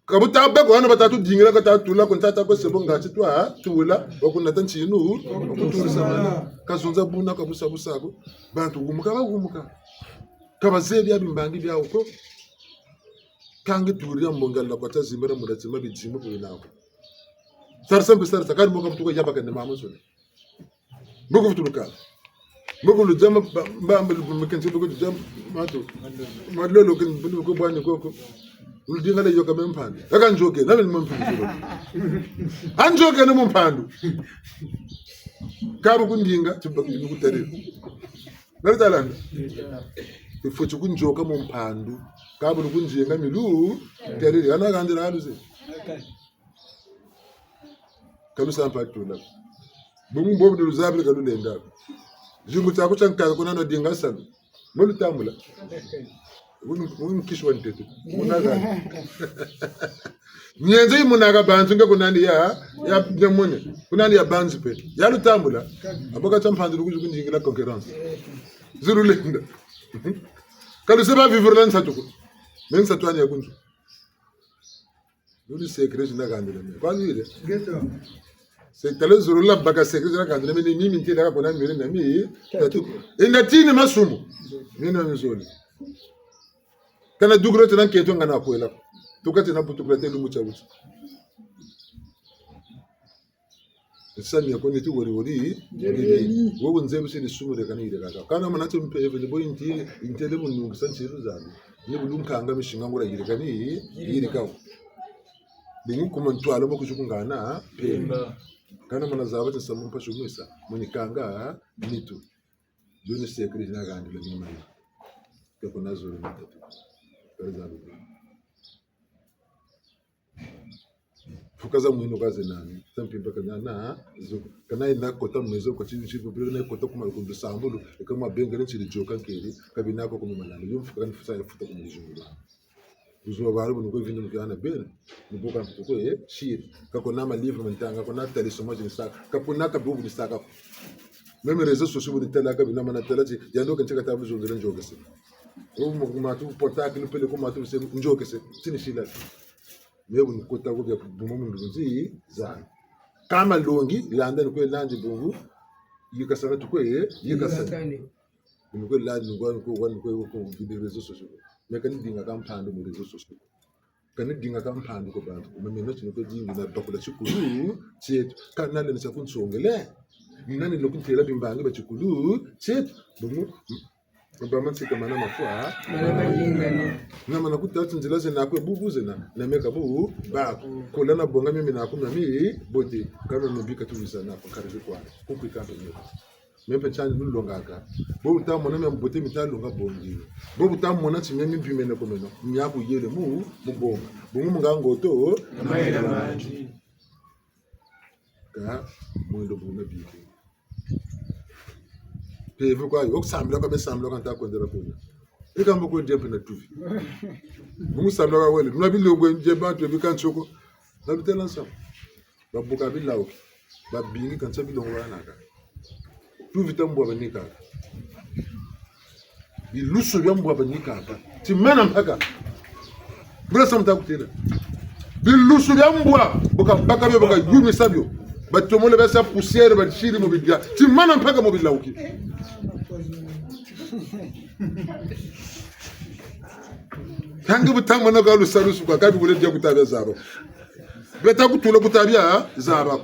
Ka buta beko, hana bata tudingila, ka ta tula, ko ntata ko sebo ngati twa, tula, wa kunata ntinu, wa kutusa mana. Ka zonza buna, ka busa busa ko. Bantu wumuka, ba wumuka. Ka bazebi ya bimbangi biawu ko. Ka nge turi ya mbongela kwa ta zimbira mura tima bidimu kuri nako. Sarisa mpe sarisa, kani mbo ka butuka yabaka ne mama zole. Mbo ku vutuluka. Mbo ku ludia ma, ba, ba, ba, lubu mekenzi, mbo ku ludia ma to. Malolo ken, mbo ku bwani koko. Ludinga la yoka me mpandu. Aka nzoke, na me mpandu. A nzoke na mu mpandu. Ka bu kundinga, tiba ku kutari. Nari talanda. Ifo ti kunzoka mu mpandu. Ka bu kundinga milu, tari, ana gandira aluze. Ka lusa mpa tula. Bungu bobu ni luzabiri ka lulenda. Zingu tiaku tia nkaka kuna no dinga salu. Mbo lutambula. Wun-, wunkisi wa ntete. Munaka. Mienze yi munaka bantu nge kunani ya, ya, ya mone. Kunani ya banzi mpe. Ya lutambula. Ambo ka tia mpandu lukuzi kundingila concurrence. Zi lulenda. Ka luse ba vivre la nsatu ko. Me nsatu ani ya kunzu. Luli secret zina kandila me. Kwa nzile? Ngeto. Se tala zulu la baka secret zina kandila me ni mimi ntela ka kona mire na mi. Tatu. Enda tini masumu. Mina mizole. Kana dukula tena nketo ngana kwela. Tuka tena butukula te lumbu tia buti. Nsani ya ko neti wori wori. Ngebeni. Wowo nzebi si lisumu de kani yirikaka. Kana mana ti mpeve ni bo inti, intele mu nungu sa ntiru zabi. Ni bu lunkanga misinga ngura yirikani, yirikawo. Bungu kuma ntwala mo kuzi kungana, pemba. Kana mana zaba ti nsamu mpasi mwisa, munikanga, nitu. Yo ni secret na gandi la mima. Ke kuna zolo na tatu. Kari zabi. Mfuka za mwino ka ze nani, za mpimpa ka nana, zo, kana yina kota mu maison ko tini tini, kana yina kota ku ma, ku lusambulu, e ka mabengele ntiri yoka nkeri, ka bina ko ku mi manani, yo mfuka ni fusa ya futa ku mizungula. Buzoba bwalo bu ni kwe vini mu kiana bene, ni bo ka mfutu ko, eh, siri. Ka kuna ma livre ma ntanga, kuna télé soma zini saka, ka kuna ka bubu ni saka. Même réseaux sociaux bu ni tala ka bina mana tala ti, yandi wo ka nti ka ta bu zonzele nzokese. Wo mu, ku matu portable, pele ku matu se nzokese, tini sila. Me bu ni kota ko bia kubuma mu ndunzi zani. Ka malongi, landa ni kwe landi bungu, yikasana tukwe, yikasana. Yikasana. Ni kwe landi, ni kwe, ni kwe, ni kwe, ni kwe, ni kwe, ni kwe, réseaux sociaux. Me ka ni dinga ka mpandu mu réseaux sociaux. Ka ni dinga ka mpandu ku bantu. Me meno ti ni kwe dingi na bakula tikulu tieto. Ka nani ni sa kunsongele. Nani lo kuntela bimbangi ba tikulu tieto. Bungu, Ba matsika mana mafwa. Mana mayingana. Na mana kutâ ti nzila zena kwe bubu zena, na meka bu, ba, kola na bonga mimi na kuma mi, bote, kama mubika tuwisa na kwa karibi kwa, kukwi kampe meka. Me mpe ntiani lulongaka. Bo bu ta mona mia mbote mi ta longa bongi. Bo bu ta mona ti mia mimbi mene ko meno, mia kuyele mu, mu bonga. Bungu mu nga ngoto, na mayela mandi. Ka mwendo buna bike. Mpeve kwa yo, wo kusambila kwa me sambila kwa nta kwendela kuna. Ika mbo kwe dia mpe na tuvi. Mu kusambila kwa wele, muna bilongo nje bantu bika nsoko. Na lutela nsamu. Babuka bilawuki. Babingi kansi bilongo banaka. Tuvi ta mbwa banikaka. Bilusu bia mbwa banikaka. Ti mana mpaka. Bula samu ta kutêla. Bilusu bia mbwa, bu kabaka bio, bu kayumisa bio. Batomole basa poussière, basiri mu bidia. Ti mana mpaka mu bilawuki. Ntangu bu tamona ka lusalusu kwa, ka bi kule dia ku ta bia zaba. Beta ku tula ku ta bia zaba.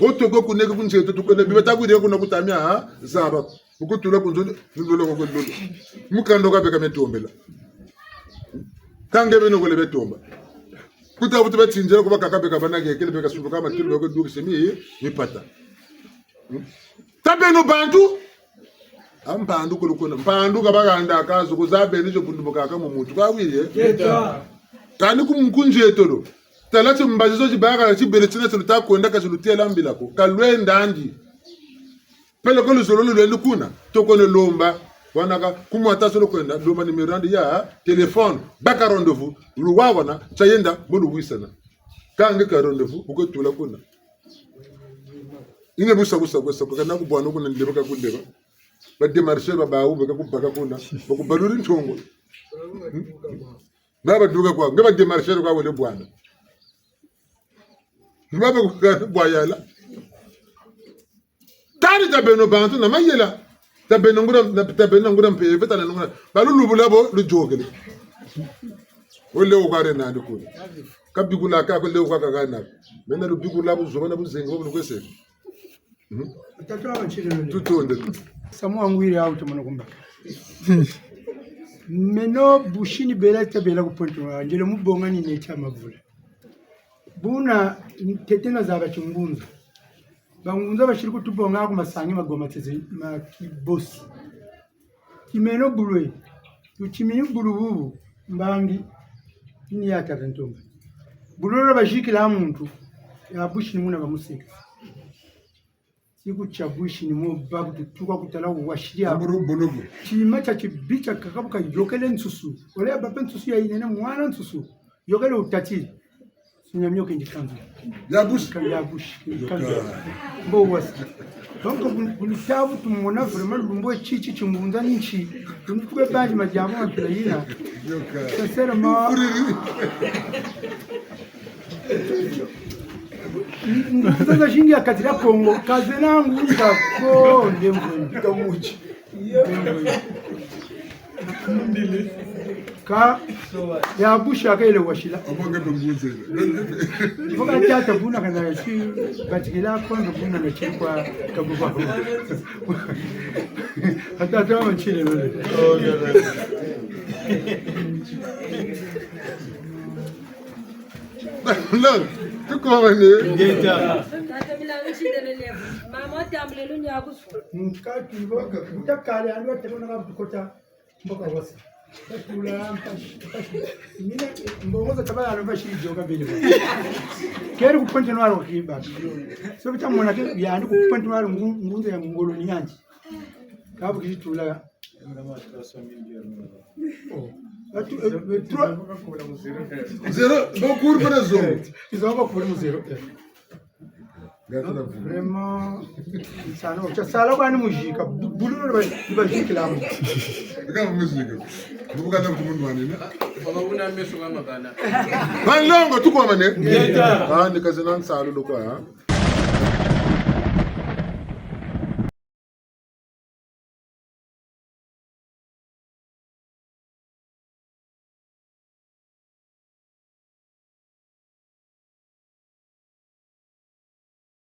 Bo toko ku neke ku nzeto tukwenda, beta ku dia kuna ku ta bia zaba. Bu ku tula ku nzo, ni lolo ko lolo. Mukanda ka beka metombela. Ka nge beno kole betomba. Ku ta bu tu betinzela ku bakaka beka bana ke, kele beka suluka matilu beka dukisa mi, mipata. Hmm? Tabeno bantu. A mpandu kulu kuna. Mpandu ka baganda ka zo ku zabeni zo bundu bukaka mu muntu. Ka wiri, eh? Yeta. Kani ku mu kunzi etolo. Tala ti mbazi zo zibaka ti bele tina ti luta kwenda ka ti lutela mbila ko. Ka lwenda andi. Peleko luzolo lulwendi kuna. Toko ne lomba. Wana ka ku mwata zo lukwenda. Lomba numéro andi ya téléphone. Baka rendez-vous. Luwa wana. Tia yenda. Mbo luwisana. Ka nge ka rendez-vous. Bu kwe tula kuna. Ine busa, busa, busa, kwa kana ku bwana kuna ndeba ka kundeba. Ba démarcheurs ba bawu beka ku baka kuna. Ba ku baluri ntongo. Hmm? Ba ba duka kwa. Nge ba démarcheurs kwa wele bwana. Ba ba ku kana bwa yala. Tari tabeno bantu na mayela. Tabeno nguria, na, tabeno nguria mpeve, tala nguria. Ba lulubula bo, luyôkele. Wo leo kwa rena ndi kuna. Ka bikula ka, ko leo kwa ka kana. Mena lubikula buzoba na buzengi, bo lukwese. Mhm. Tata wa ntshilele. Tutonde. Samu wangwiri awu te mono kumbaka. Meno busi ni bela tabela ku Pointe-Noire, nzele mu bonga ni neti ya mavula. Buna ntete nazaba tingunza. Bangunza basiri kutubonga ku masangi ma Goma teze ma kibosi. Ti meno bulwe. Tutimini bulu bubu, mbangi. Ni ya tata Ntomba. Bulu lo bazikila muntu. Ya busi ni muna bamusika. Tiku tia busi ni mo bakututuka ku tala wasiri ya. Amuru bonobo. Tima tia tibi tiakaka bu kayôkele nsusu. Wole ya bape nsusu ya yinene mwana nsusu. Yôkele wutati. Sinya mio kendi kanzu. Ya busi. Ka ya busi, kendi kanzu. Yôka. Mbo wasa. Donc, bu, bu lutabu tumona vraiment lumbu titi tingunza ni nti. Tunu tuke banzi madiambu ma mpila yina. Yôka. Sincèrement. Ngunza zazingi ha kati dia Kongo, ka zena ngunza ko, ndemvo. Ka ya busi ya kele wasila. Faut ka tata buna kana si batikila kondo buna na tikwa kabuba. Atata wa ntshilele. Non, tukomane. Ngeta. Tata mina nshidele levu. Mama tambule lunya kusu. Nkati boka, buta kale alwa tebona ka bukota. Mboka wasa. Katula mpasi, mpasi. Mina, mbongo za tabala alwa mpasi yôka bele. Keri ku Pointe-Noire kiba. So bita mona ke yandi ku Pointe-Noire ngu-, ngunza ya ngolo ni yandi. Kabu kizitula. Oh. Atu, eh, eh, trois. Zéro, bon, cours pour les hommes. Ils ont pas cours pour zéro. Vraiment, nsana, tia sala kwani muzika, bu-, bululu ba, ba zikila mo. Ika muzika. Bubuka na kumundu wani, ne? Baba una meso kama bana. Banlongo, tukomane. Ngeta. Ah, ni kazina nsalu lokwa, ha?